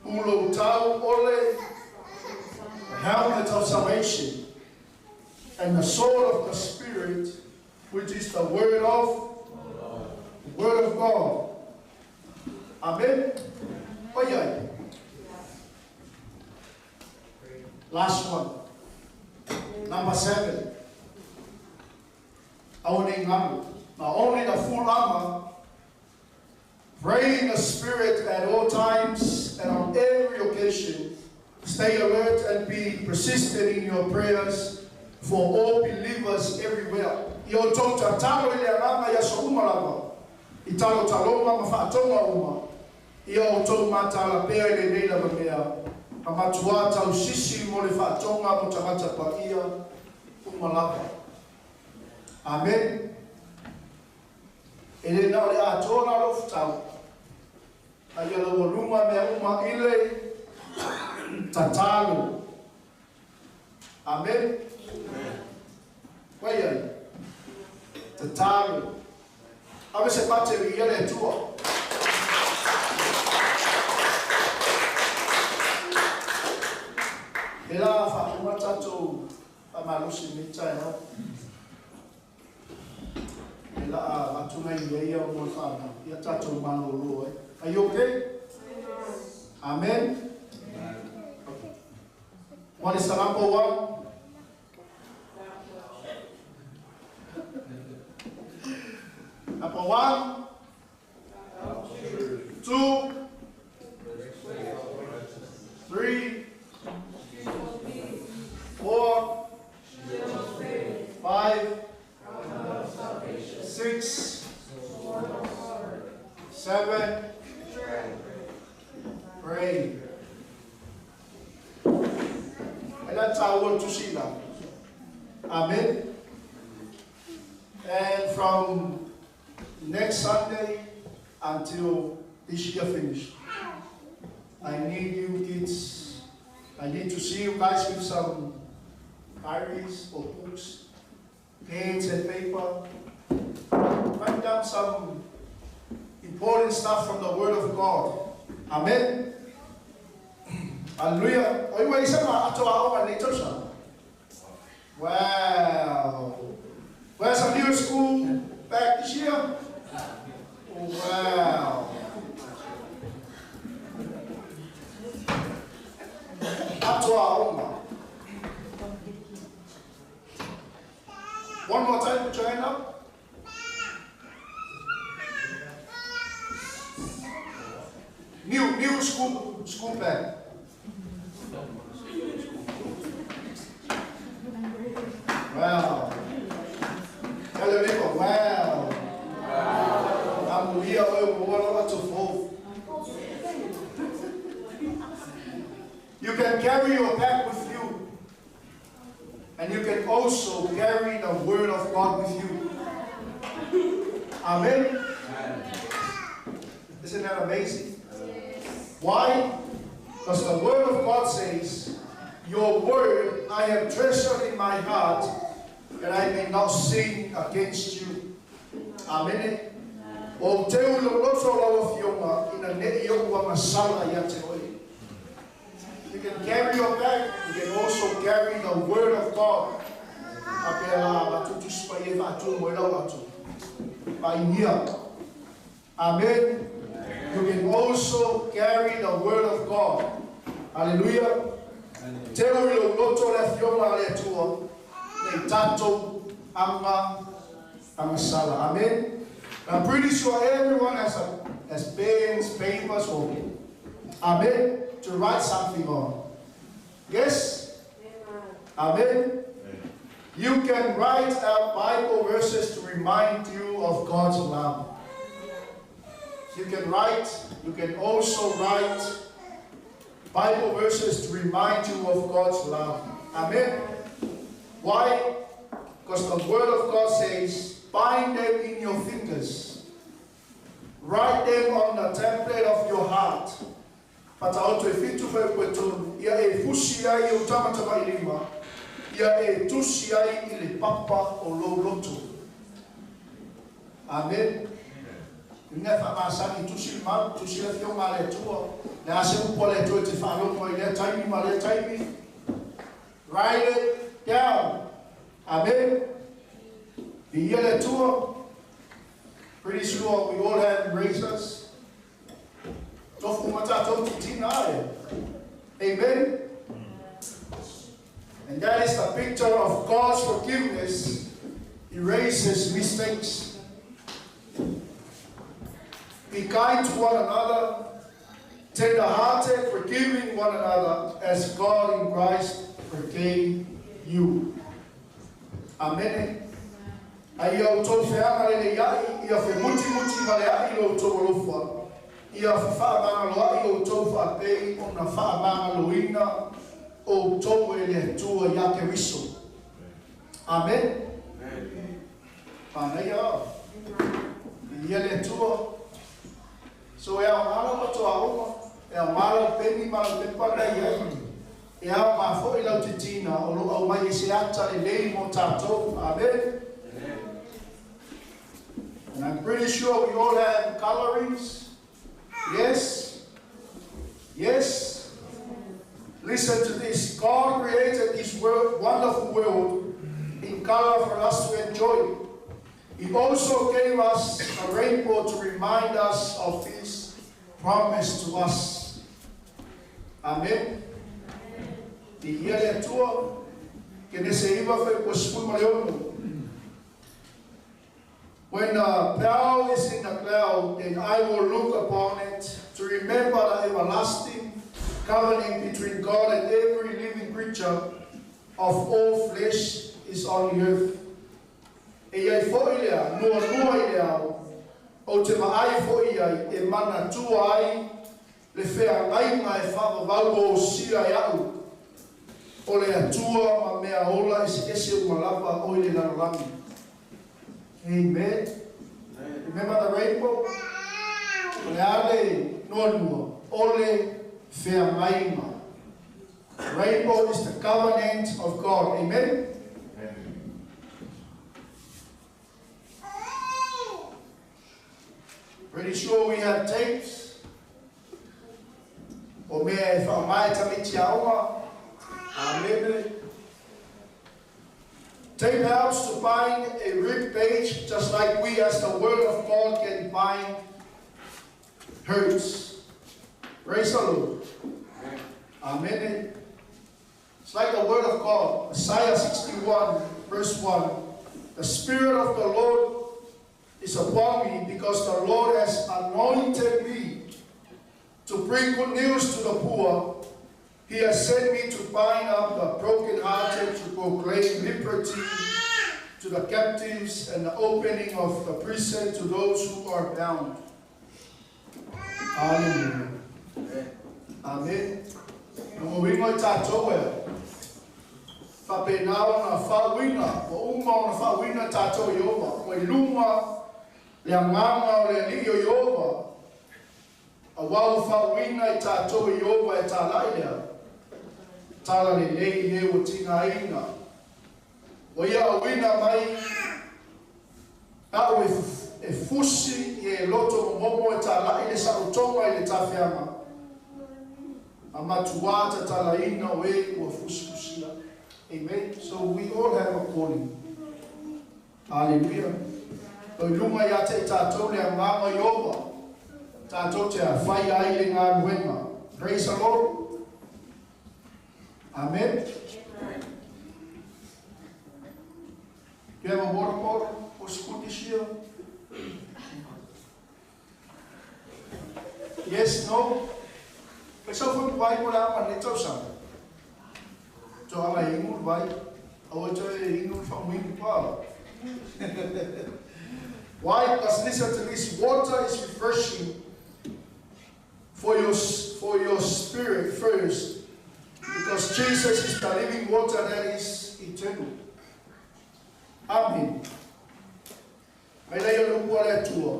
Ulo tau ole, the helmet of salvation, and the sword of the Spirit, which is the word of God. Amen. Oi, ai. Last one. Number 7. Not only the full armor, pray in the Spirit at all times and on every occasion. Stay alert and be persistent in your prayers for all believers everywhere. I o tau tatalo i le agaga i aso uma lava. I talo talonga ma whaatonga uma. I o tau matala pea i le nei lava mea. Ma matua tau sisi mo le whaatonga mo tagata pa ia uma lava. Amen. E le nao le atoa lo futau. A ia lau luma mea uma ile tatalo. Amen. Wai ai. Tatalo. Ave se pate i ia le tua. E la whakunga tātou a malosi me tai hau. E la matunga i ia o mo whanau. Ia tātou malolo ai. Are you okay? Amen. What is the number 1? Number 1, 2, 3, 4, 5, 6, 7, pray. And that's our word to see now. Amen. And from next Sunday until this year finish, I need you kids. I need to see you guys with some diaries or books, pens and paper. Write down some important stuff from the Word of God. Amen. Hallelujah. Wow. Where's a new school back this year? Wow. One more time, put your hand up. New school bag. Wow. Tell your neighbor, wow. I'm here. You can carry your bag with you. And you can also carry the Word of God with you. Amen. Isn't that amazing? Why? Because the Word of God says, your word I have treasured in my heart, that I may not sin against you. Amen. O te ulo loto lawa fionga ina nei o masala ia te oi. You can carry your bag. You can also carry the Word of God. Amen. You can also carry the Word of God. Hallelujah. Te ulo loto le fionga le tua. Nei tatou anga angasala. Amen. I'm pretty sure everyone has pens, papers, or amen, to write something on. Yes? Amen? You can write out Bible verses to remind you of God's love. You can write, you can also write Bible verses to remind you of God's love. Amen? Why? Because the Word of God says, bind them in your fingers. Write them on the template of your heart. Pata oto e fitu whai koe tonu, ia e fusi ai o tamatama i lima, ia e tusi ai i le papa o lou loto. Amen. Ina wha masani tusi mau, tusi le fionga le tua, le ase upo le tua te whalongo i lea taimi ma lea taimi. Write it down. Amen. Ia le tua. Pretty sure we all have erasers. Tofu matatou titina ai. Amen. And that is the picture of God's forgiveness. Erases mistakes. Be kind to one another, tender-hearted, forgiving one another, as God in Christ forgave you. Amen. Ai au tau wheanga le iai, ia whe muti muti ma le ai lo tau alofa. Ia wha loa i o tau whapei o na wha loina o tau e le tua ia ke riso. Amen. Pānei au. Ia le tua. So e au malo o toa oma, e au malo peni malo pepa nei ai. E au ma foi lau te tina o lo au mai e se ata e lei mo tātou. Amen. And I'm pretty sure we all have colorings. Yes? Yes? Listen to this. God created this world, wonderful world in color for us to enjoy. He also gave us a rainbow to remind us of His promise to us. Amen. Ti ia le atua, ke nese iwa whai ko spui ma le ono. When the bow is in the cloud, then I will look upon it to remember the everlasting covenant between God and every living creature of all flesh is on the earth. E iai foi lea, nua nua i le ao, o te maai foi ai, e mana tua ai, le whea ngainga e whaavavau o sia i au, o le atua ma mea ola i se ese o malava o i le lalolagi. Amen. Remember the rainbow? O le ale nua nua, o le whea ngainga. Rainbow is the covenant of God. Amen. Pretty sure we have tapes. O mea e whaamai tamiti aonga. Amen. Tape helps to bind a ripped page, just like we as the Word of God can bind hurts. Praise the Lord. Amen. It's like the Word of God. Isaiah 61, verse 1. The Spirit of the Lord is upon me, because the Lord has anointed me to bring good news to the poor. He has sent me to bind up the brokenhearted, to proclaim liberty to the captives and the opening of the prison to those who are bound. Hallelujah. Amen. No wingo i tātou e. Whapenau na whawina, o uma o na whawina tātou i oma. O i lunga, le anganga o le li o i oma. A wau whawina i tātou i oma e tā lea. Tala le lei e o tinga inga. O ia wina mai, au e fusi i e loto momo e tā lai le sarutonga i le tawheanga. A matua ta tala ina o e ua fusi fusia. Amen. So we all have a calling. Hallelujah. O lunga ia te tātou le anganga i oma. Tātou te a whai ai le ngā nuenga. Praise the Lord. Amen. Do you have a water bottle for school this year? Yes, no? Pe sau foi vai mo la ma le tau sa. To ala ingu vai. Awa to e ingu fa mu pa. Why? Because listen to this. Water is refreshing for your spirit first. Because Jesus is the living water that is eternal. Amen. Mai lei o lupu ale atua.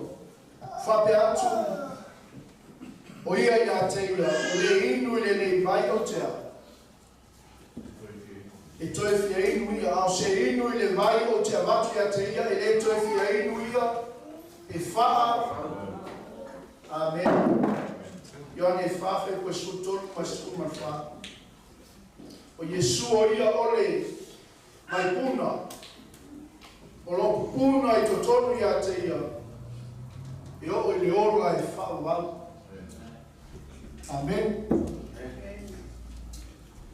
Whape atu. O ia i a te ia. O le inu i le nei vai o tea. E toe fia inu ia. Ao se inu i le vai o tea vatu ia te ia. E le toe fia inu ia. E whaa. Amen. Ioane whawhe koe sutolu ma suma wha. O Yesu o ia ole mai puna. O lo puna i totonu ia te ia. E o i le ola e whaawau. Amen.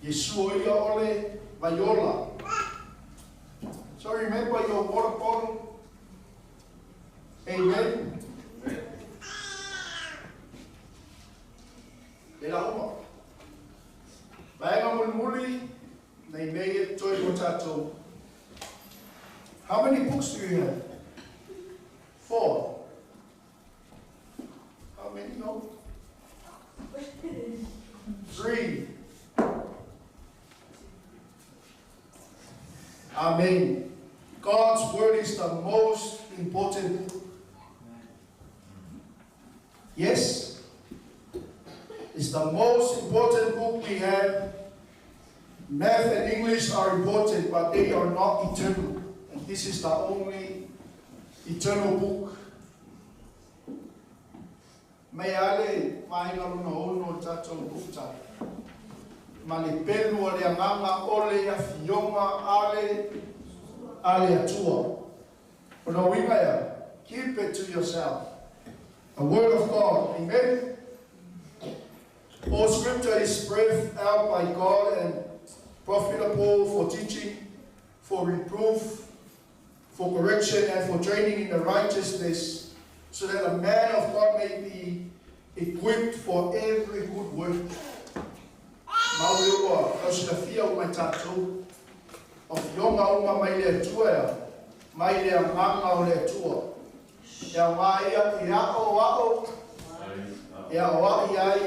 Yesu o ia ole vaiola. So remember your water bottle. Amen. Le la uma. Vaenga mulimuli, nei mei e toi mo tātou. How many books do you have? 4. How many? No? 3. Amen. God's word is the most important book. Yes? It's the most important book we have. Math and English are important, but they are not eternal. And this is the only eternal book. Mai ale mai la luna ono tātou puta. Ma le pelu o le anganga ole a fionga ale ale atua. O no winga ia, keep it to yourself. The word of God, amen. All scripture is breathed out by God and profitable for teaching, for reproof, for correction, and for training in the righteousness, so that the man of God may be equipped for every good work. Maui ua, kausila o mai tātou, o fionga uma mai le atua ia, mai le anganga o le atua. Ia ngā ia, ia o ao, ia o ai ai,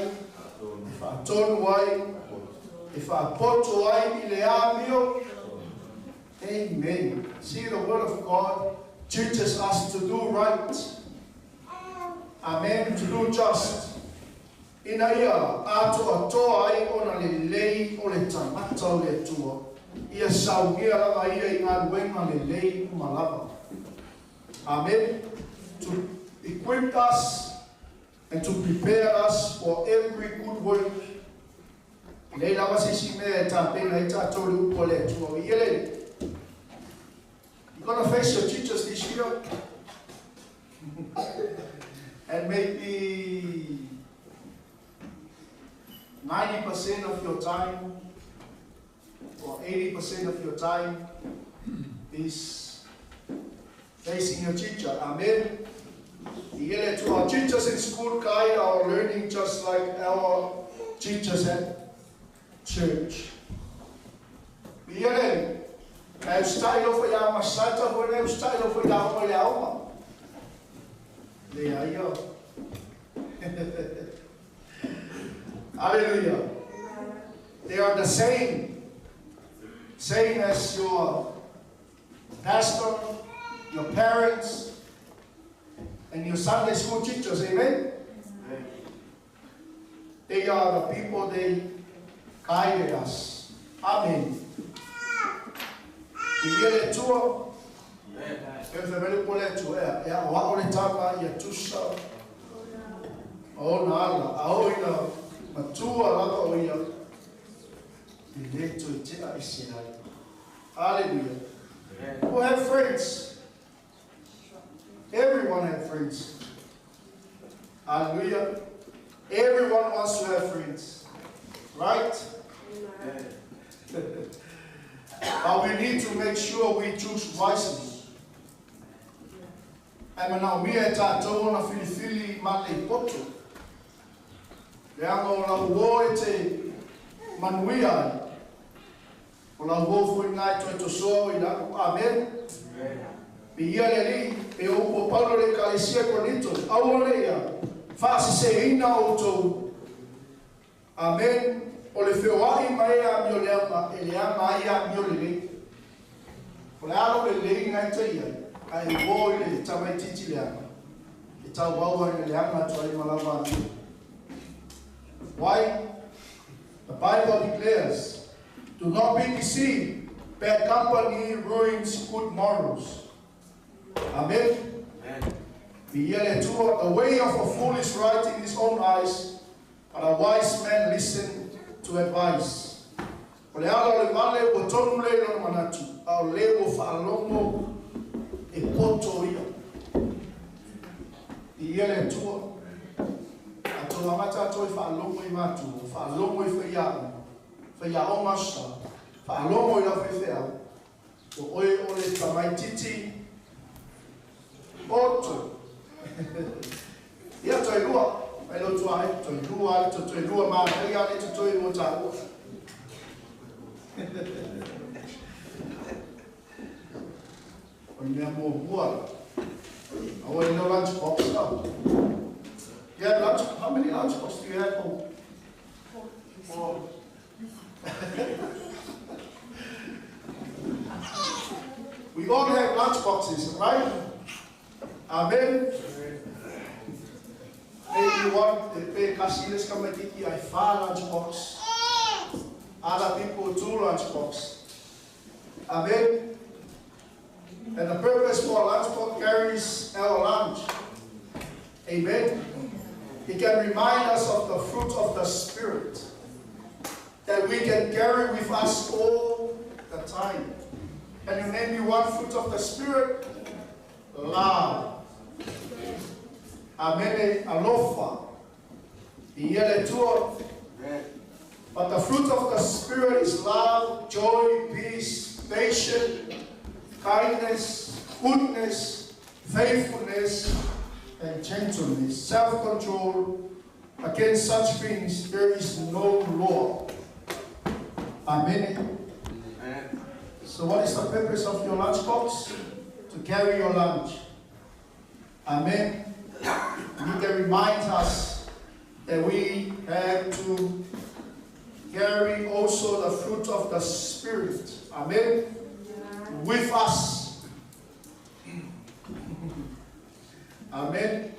e whaatonu ai, e whaapoto ai i le amio. Amen. See, the word of God teaches us to do right. Amen. To do just. Ina ia, atoa toa ai ona le lei o le tangata o le atua. Ia saungia lava ia i ngā luenga le lei umalava. Amen. To equip us and to prepare us for every good work. Lei lava se si mea e tāpena i tātou le upo le atua. Iele, you're going to face your teachers this year. And maybe 90% of your time or 80% of your time is facing your teacher. Amen. To our teachers in school guide our learning just like our teachers at church. Hallelujah. They are the same. Same as your pastor, your parents, and your Sunday school teachers. Amen? Amen. They are the people, they guided us. Amen. Hallelujah. Who have friends? Everyone have friends. Hallelujah. Everyone wants to have friends. Right? Amen. But we need to make sure we choose wisely. Le anga o lau o e te manuia ai. O lau o fui ngai toi to soa i lako. Amen. Pi ia le li, pe o upo Paulo le kalesia Korinto, aua le ia, whaasiseina o tou. Amen. O le feoai mai a mio leanga, e leanga ai a mio le lei. O le alo le lei ngai te ia, a e o i le tamaititi leanga. E tau waua i le leanga atu ai malava a mio. Why? The Bible declares, do not be deceived. Bad company ruins good morals. Amen. The way of a fool is right in his own eyes, but a wise man listen to advice. O le ala o le male ua tonu le lona manatu, a o le ua whaalogo e poto ia. I ia le Atua. A tō amata atoa i whaalogo i matu, whaalogo i whaiao, whaiao masa, whaalogo i lau whaiwheau, o oe o le tamaititi oto. Ia toi lua, mai lo tua ai, toi lua ale, toi lua ma ai ale, toi mo tāua. O le mea mua mua la. Aua i no lunch box now. You have lunch, how many lunch boxes do you have home? 4. We all have lunch boxes, right? Amen. Maybe one, pe kasi les kamaititi ai 4 lunch box. Other people 2 lunch box. Amen. And the purpose for a lunch box carries our lunch. Amen. It can remind us of the fruit of the Spirit that we can carry with us all the time. Can you name me one fruit of the Spirit? Love. Amen. Alofa. But the fruit of the Spirit is love, joy, peace, patience, kindness, goodness, faithfulness, and gentleness, self-control. Against such things there is no law. Amen. Amen. So what is the purpose of your lunchbox? To carry your lunch. Amen. You can remind us that we have to carry also the fruit of the Spirit. Amen. With us. Amen.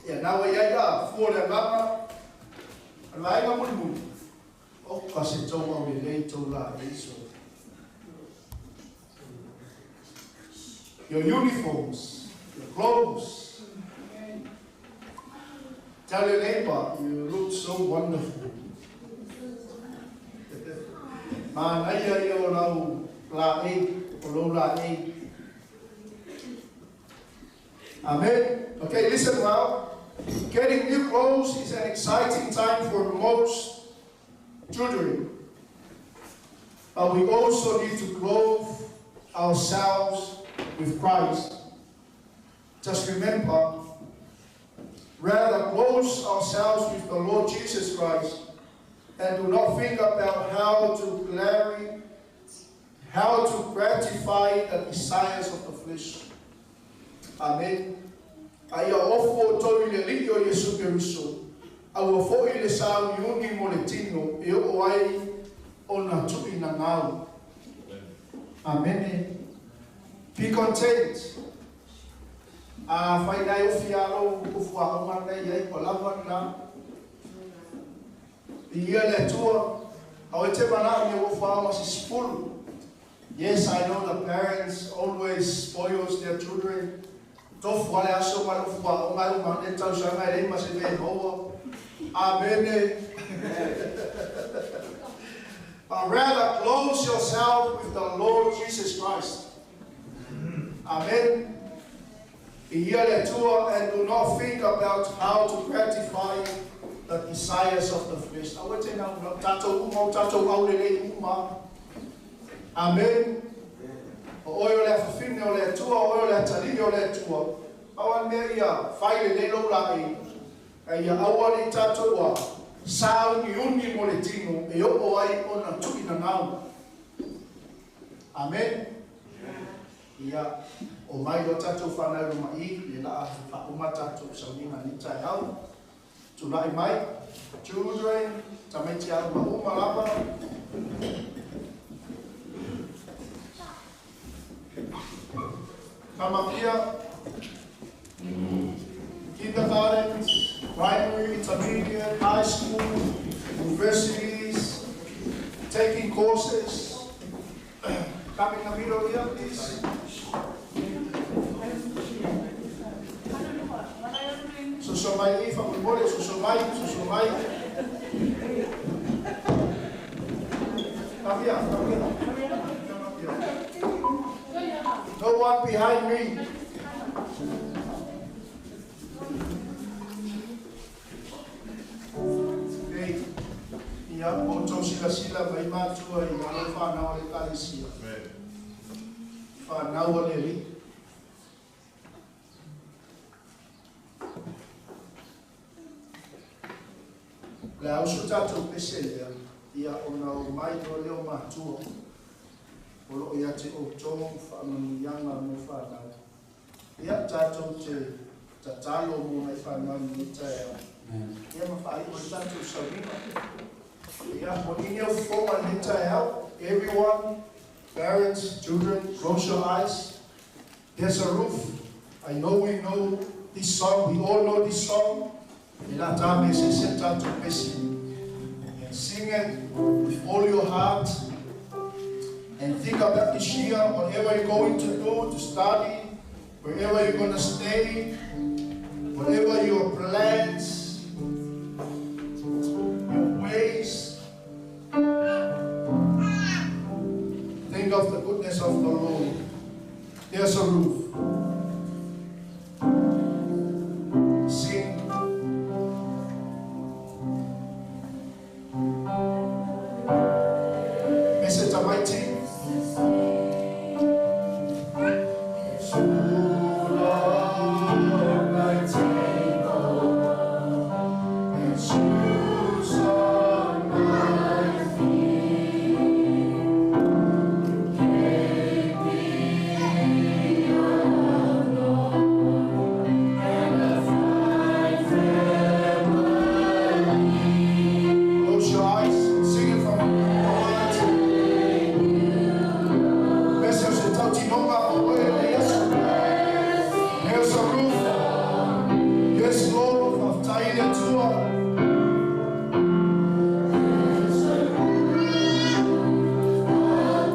Ia nawe ia ia, fua le nganga, lainga muli muli. O kasi tau au le lei tau la e iso. Your uniforms, your clothes. Tell your neighbor, you look so wonderful. Manaia ia o lau la e, o lau la e. Amen. Okay, listen well. Getting new clothes is an exciting time for most children. But we also need to clothe ourselves with Christ. Just remember, rather clothe ourselves with the Lord Jesus Christ and do not think about how to gratify the desires of the flesh. Amen. Aia ofo o tau i le lii o Yesu Keriso. Aua fo i le sao iuni mo le tino e o ai o na tui na ngau. Amen. Be content. A whai nei o fialo o fua o nei ai o lava na. I ia le atua, au e te mana o fua o si spulu. Yes, I know the parents always spoils their children. Tofu ale aso ma le fua o ngai o mane tau sa ngai le ma se ve hoa. Amen. But rather clothe yourself with the Lord Jesus Christ. Amen. And do not think about how to gratify the desires of the flesh. Amen. O oe o le afafine o le atua, o oe o le atalii o le atua. Awa mea ia, whai le lelo la e. Ka ia awa le tātou a. Sauniuni mo le tino e oo ai ona tu'inagau. Amen. Ia, o mai o tatou fanau luma'i le la'a fa'auma tatou sauniga nei taeao. Tula'i mai, children, tamaiti aoga uma lava. Come up here. Kindergarten, primary, intermediate, high school, universities, taking courses. Come in the middle here, please. Soso mai i fa'amolemole, soso mai, soso mai. Come here, come here. Come up here. No one behind me. Okay. Ia, o tou silasila mai matua i alo whanau a le ekalesia. Whanau a le Alii. Le auso tatou pese lea, ia ona o mai o leo matua. O loo ia te outou faamanuiaga mo fanau. Ia tatou te tatalo mo nai fanau i taeao. Ia ma faai'u le tatou sauniga. Ia, mo nini au fofoga i lenei taeao. Everyone, parents, children, close your eyes. There's a roof. I know we know this song. We all know this song. E la tā me se se tatou pese. And sing it with all your heart. And think about this year, whatever you're going to do, to study, wherever you're going to stay, whatever your plans, your ways. Think of the goodness of the Lord. There's a roof. Sing. Message Almighty. On my table and shoes on my feet. You gave me your love, Lord, and a fine family. Close your eyes, sing it from your heart. Bless us, tautinonga o oe le Iesu. There's a roof. Yes, Lord, fa'afetai le Atua. There's a roof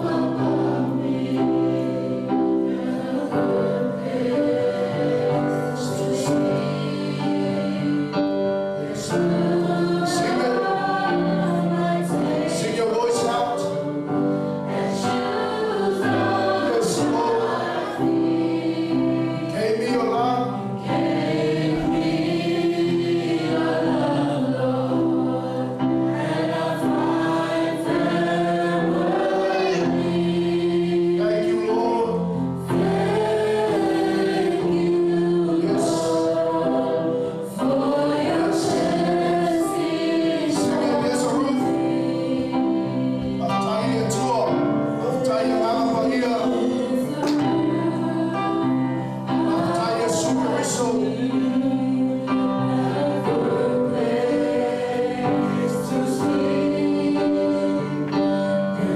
above me and a good place to sleep. Sing it. Sing your voice out. Yes, Lord. Gave me your love. Gave me your love, Lord, and a fine family. Thank you, Lord. Thank you, yes, Lord, for your blessings. Sing it, there's a roof. Fa'afetai le Atua. Fa'afetai Agaga Paia. Fa'afetai Iesu Keriso.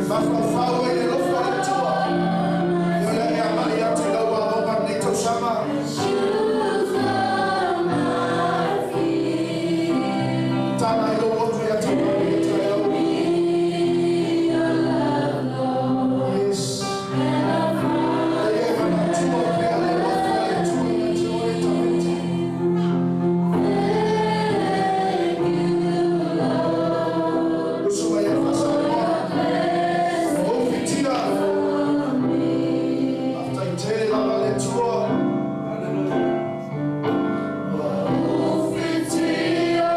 Mafaufau ai le alofa o le Atua. Ia le ea mai atu i lau aoga lenei tausaga. Tana i lou loto ia taumau ia taeao. Yes. E e manatua pea le alofa o le Atua ia te oe tamaiti. Usu mai e fa'asamoa. O fitia. Fa'afetai tele lava le Atua. O fitia.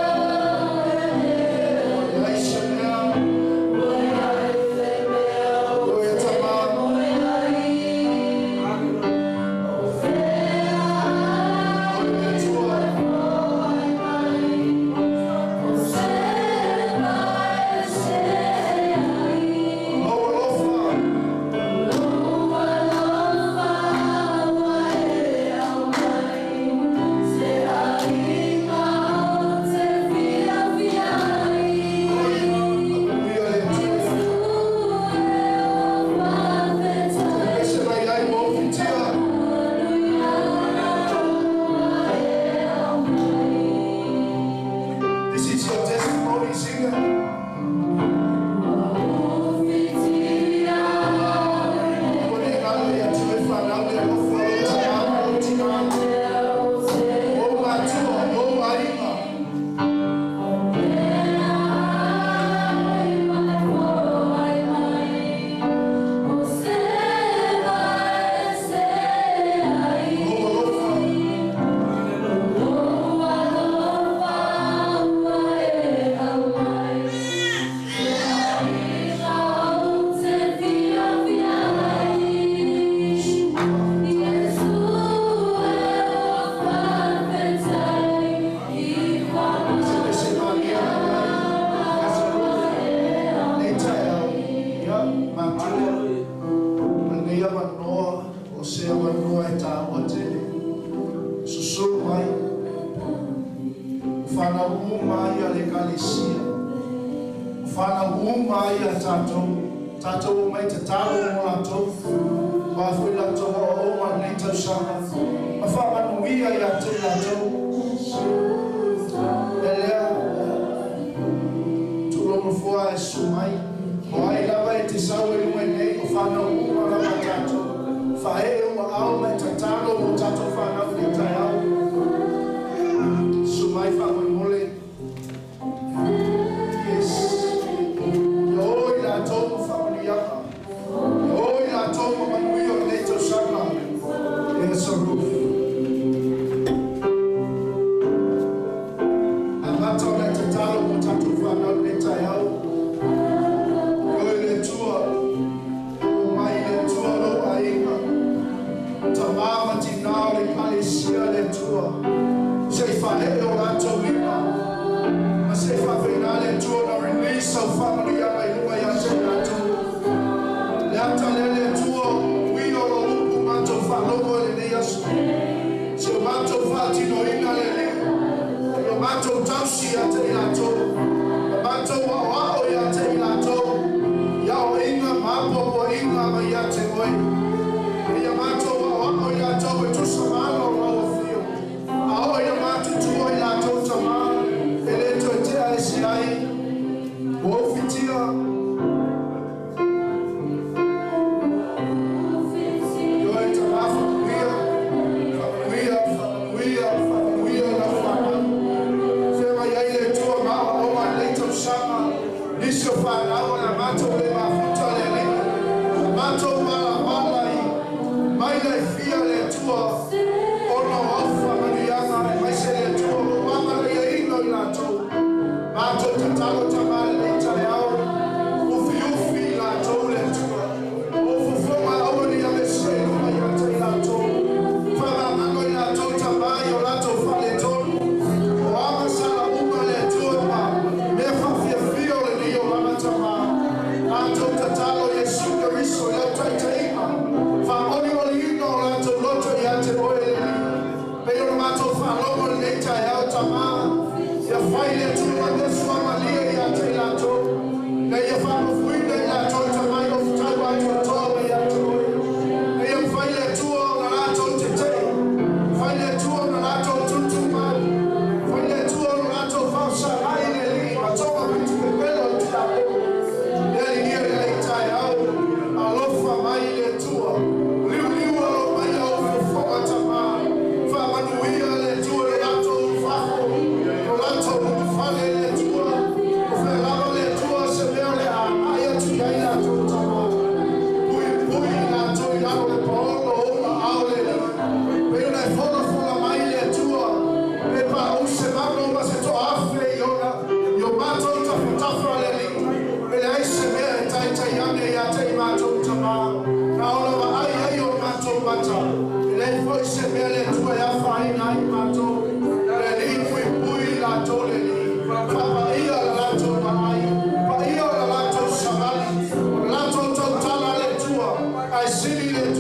Sing it.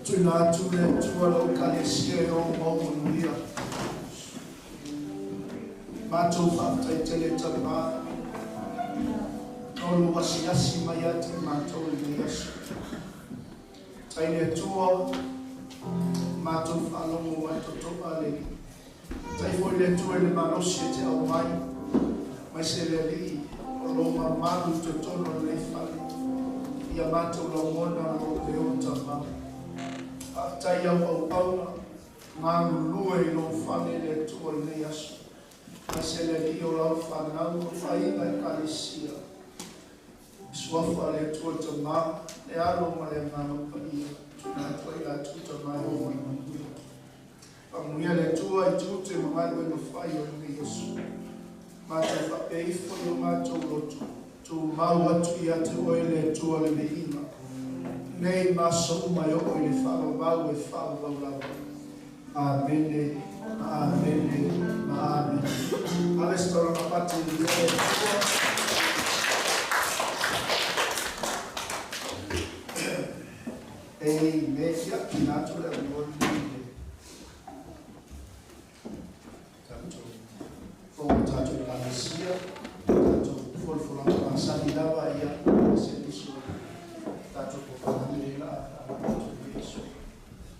Tuna tule tua lau kalesia e o maumanuia. Mātou whaatai tele tama. Nolu wasiasi mai ati mātou i le aso. Taine tua, mātou whaalongo ai totoa le. Tai foi le tua le malosi e te au mai. Mai se le lii o lo mamalu totono le whale. Ia mātou laumona lo leo tama. Tai au au pauna, ngā lulue i lou whane le tua le aso. Mai se le li o lau whanau o whainga e kalesia. Suafa le Atua Tama, le Alo ma le Agaga Paia, tuuina atu ai latou tama e oo mai manuia. Faamanuia le Atua i tiute ma galuega fai o lenei aso. Matou faapea ifo i o matou loto, tumau atu ia te oe le Atua le viiga, nei ma aso uma e oo i le faavavau e faavavau lava. Amene, amene, ma amene. Ave se taulaga pati i le Atua. Amen. Ia, tuuina atu le avanoa lenei i le tatou fono o tatou Ekalesia, tatou folafolaga masani lava, ia, se nisi o tatou polokalame lea la.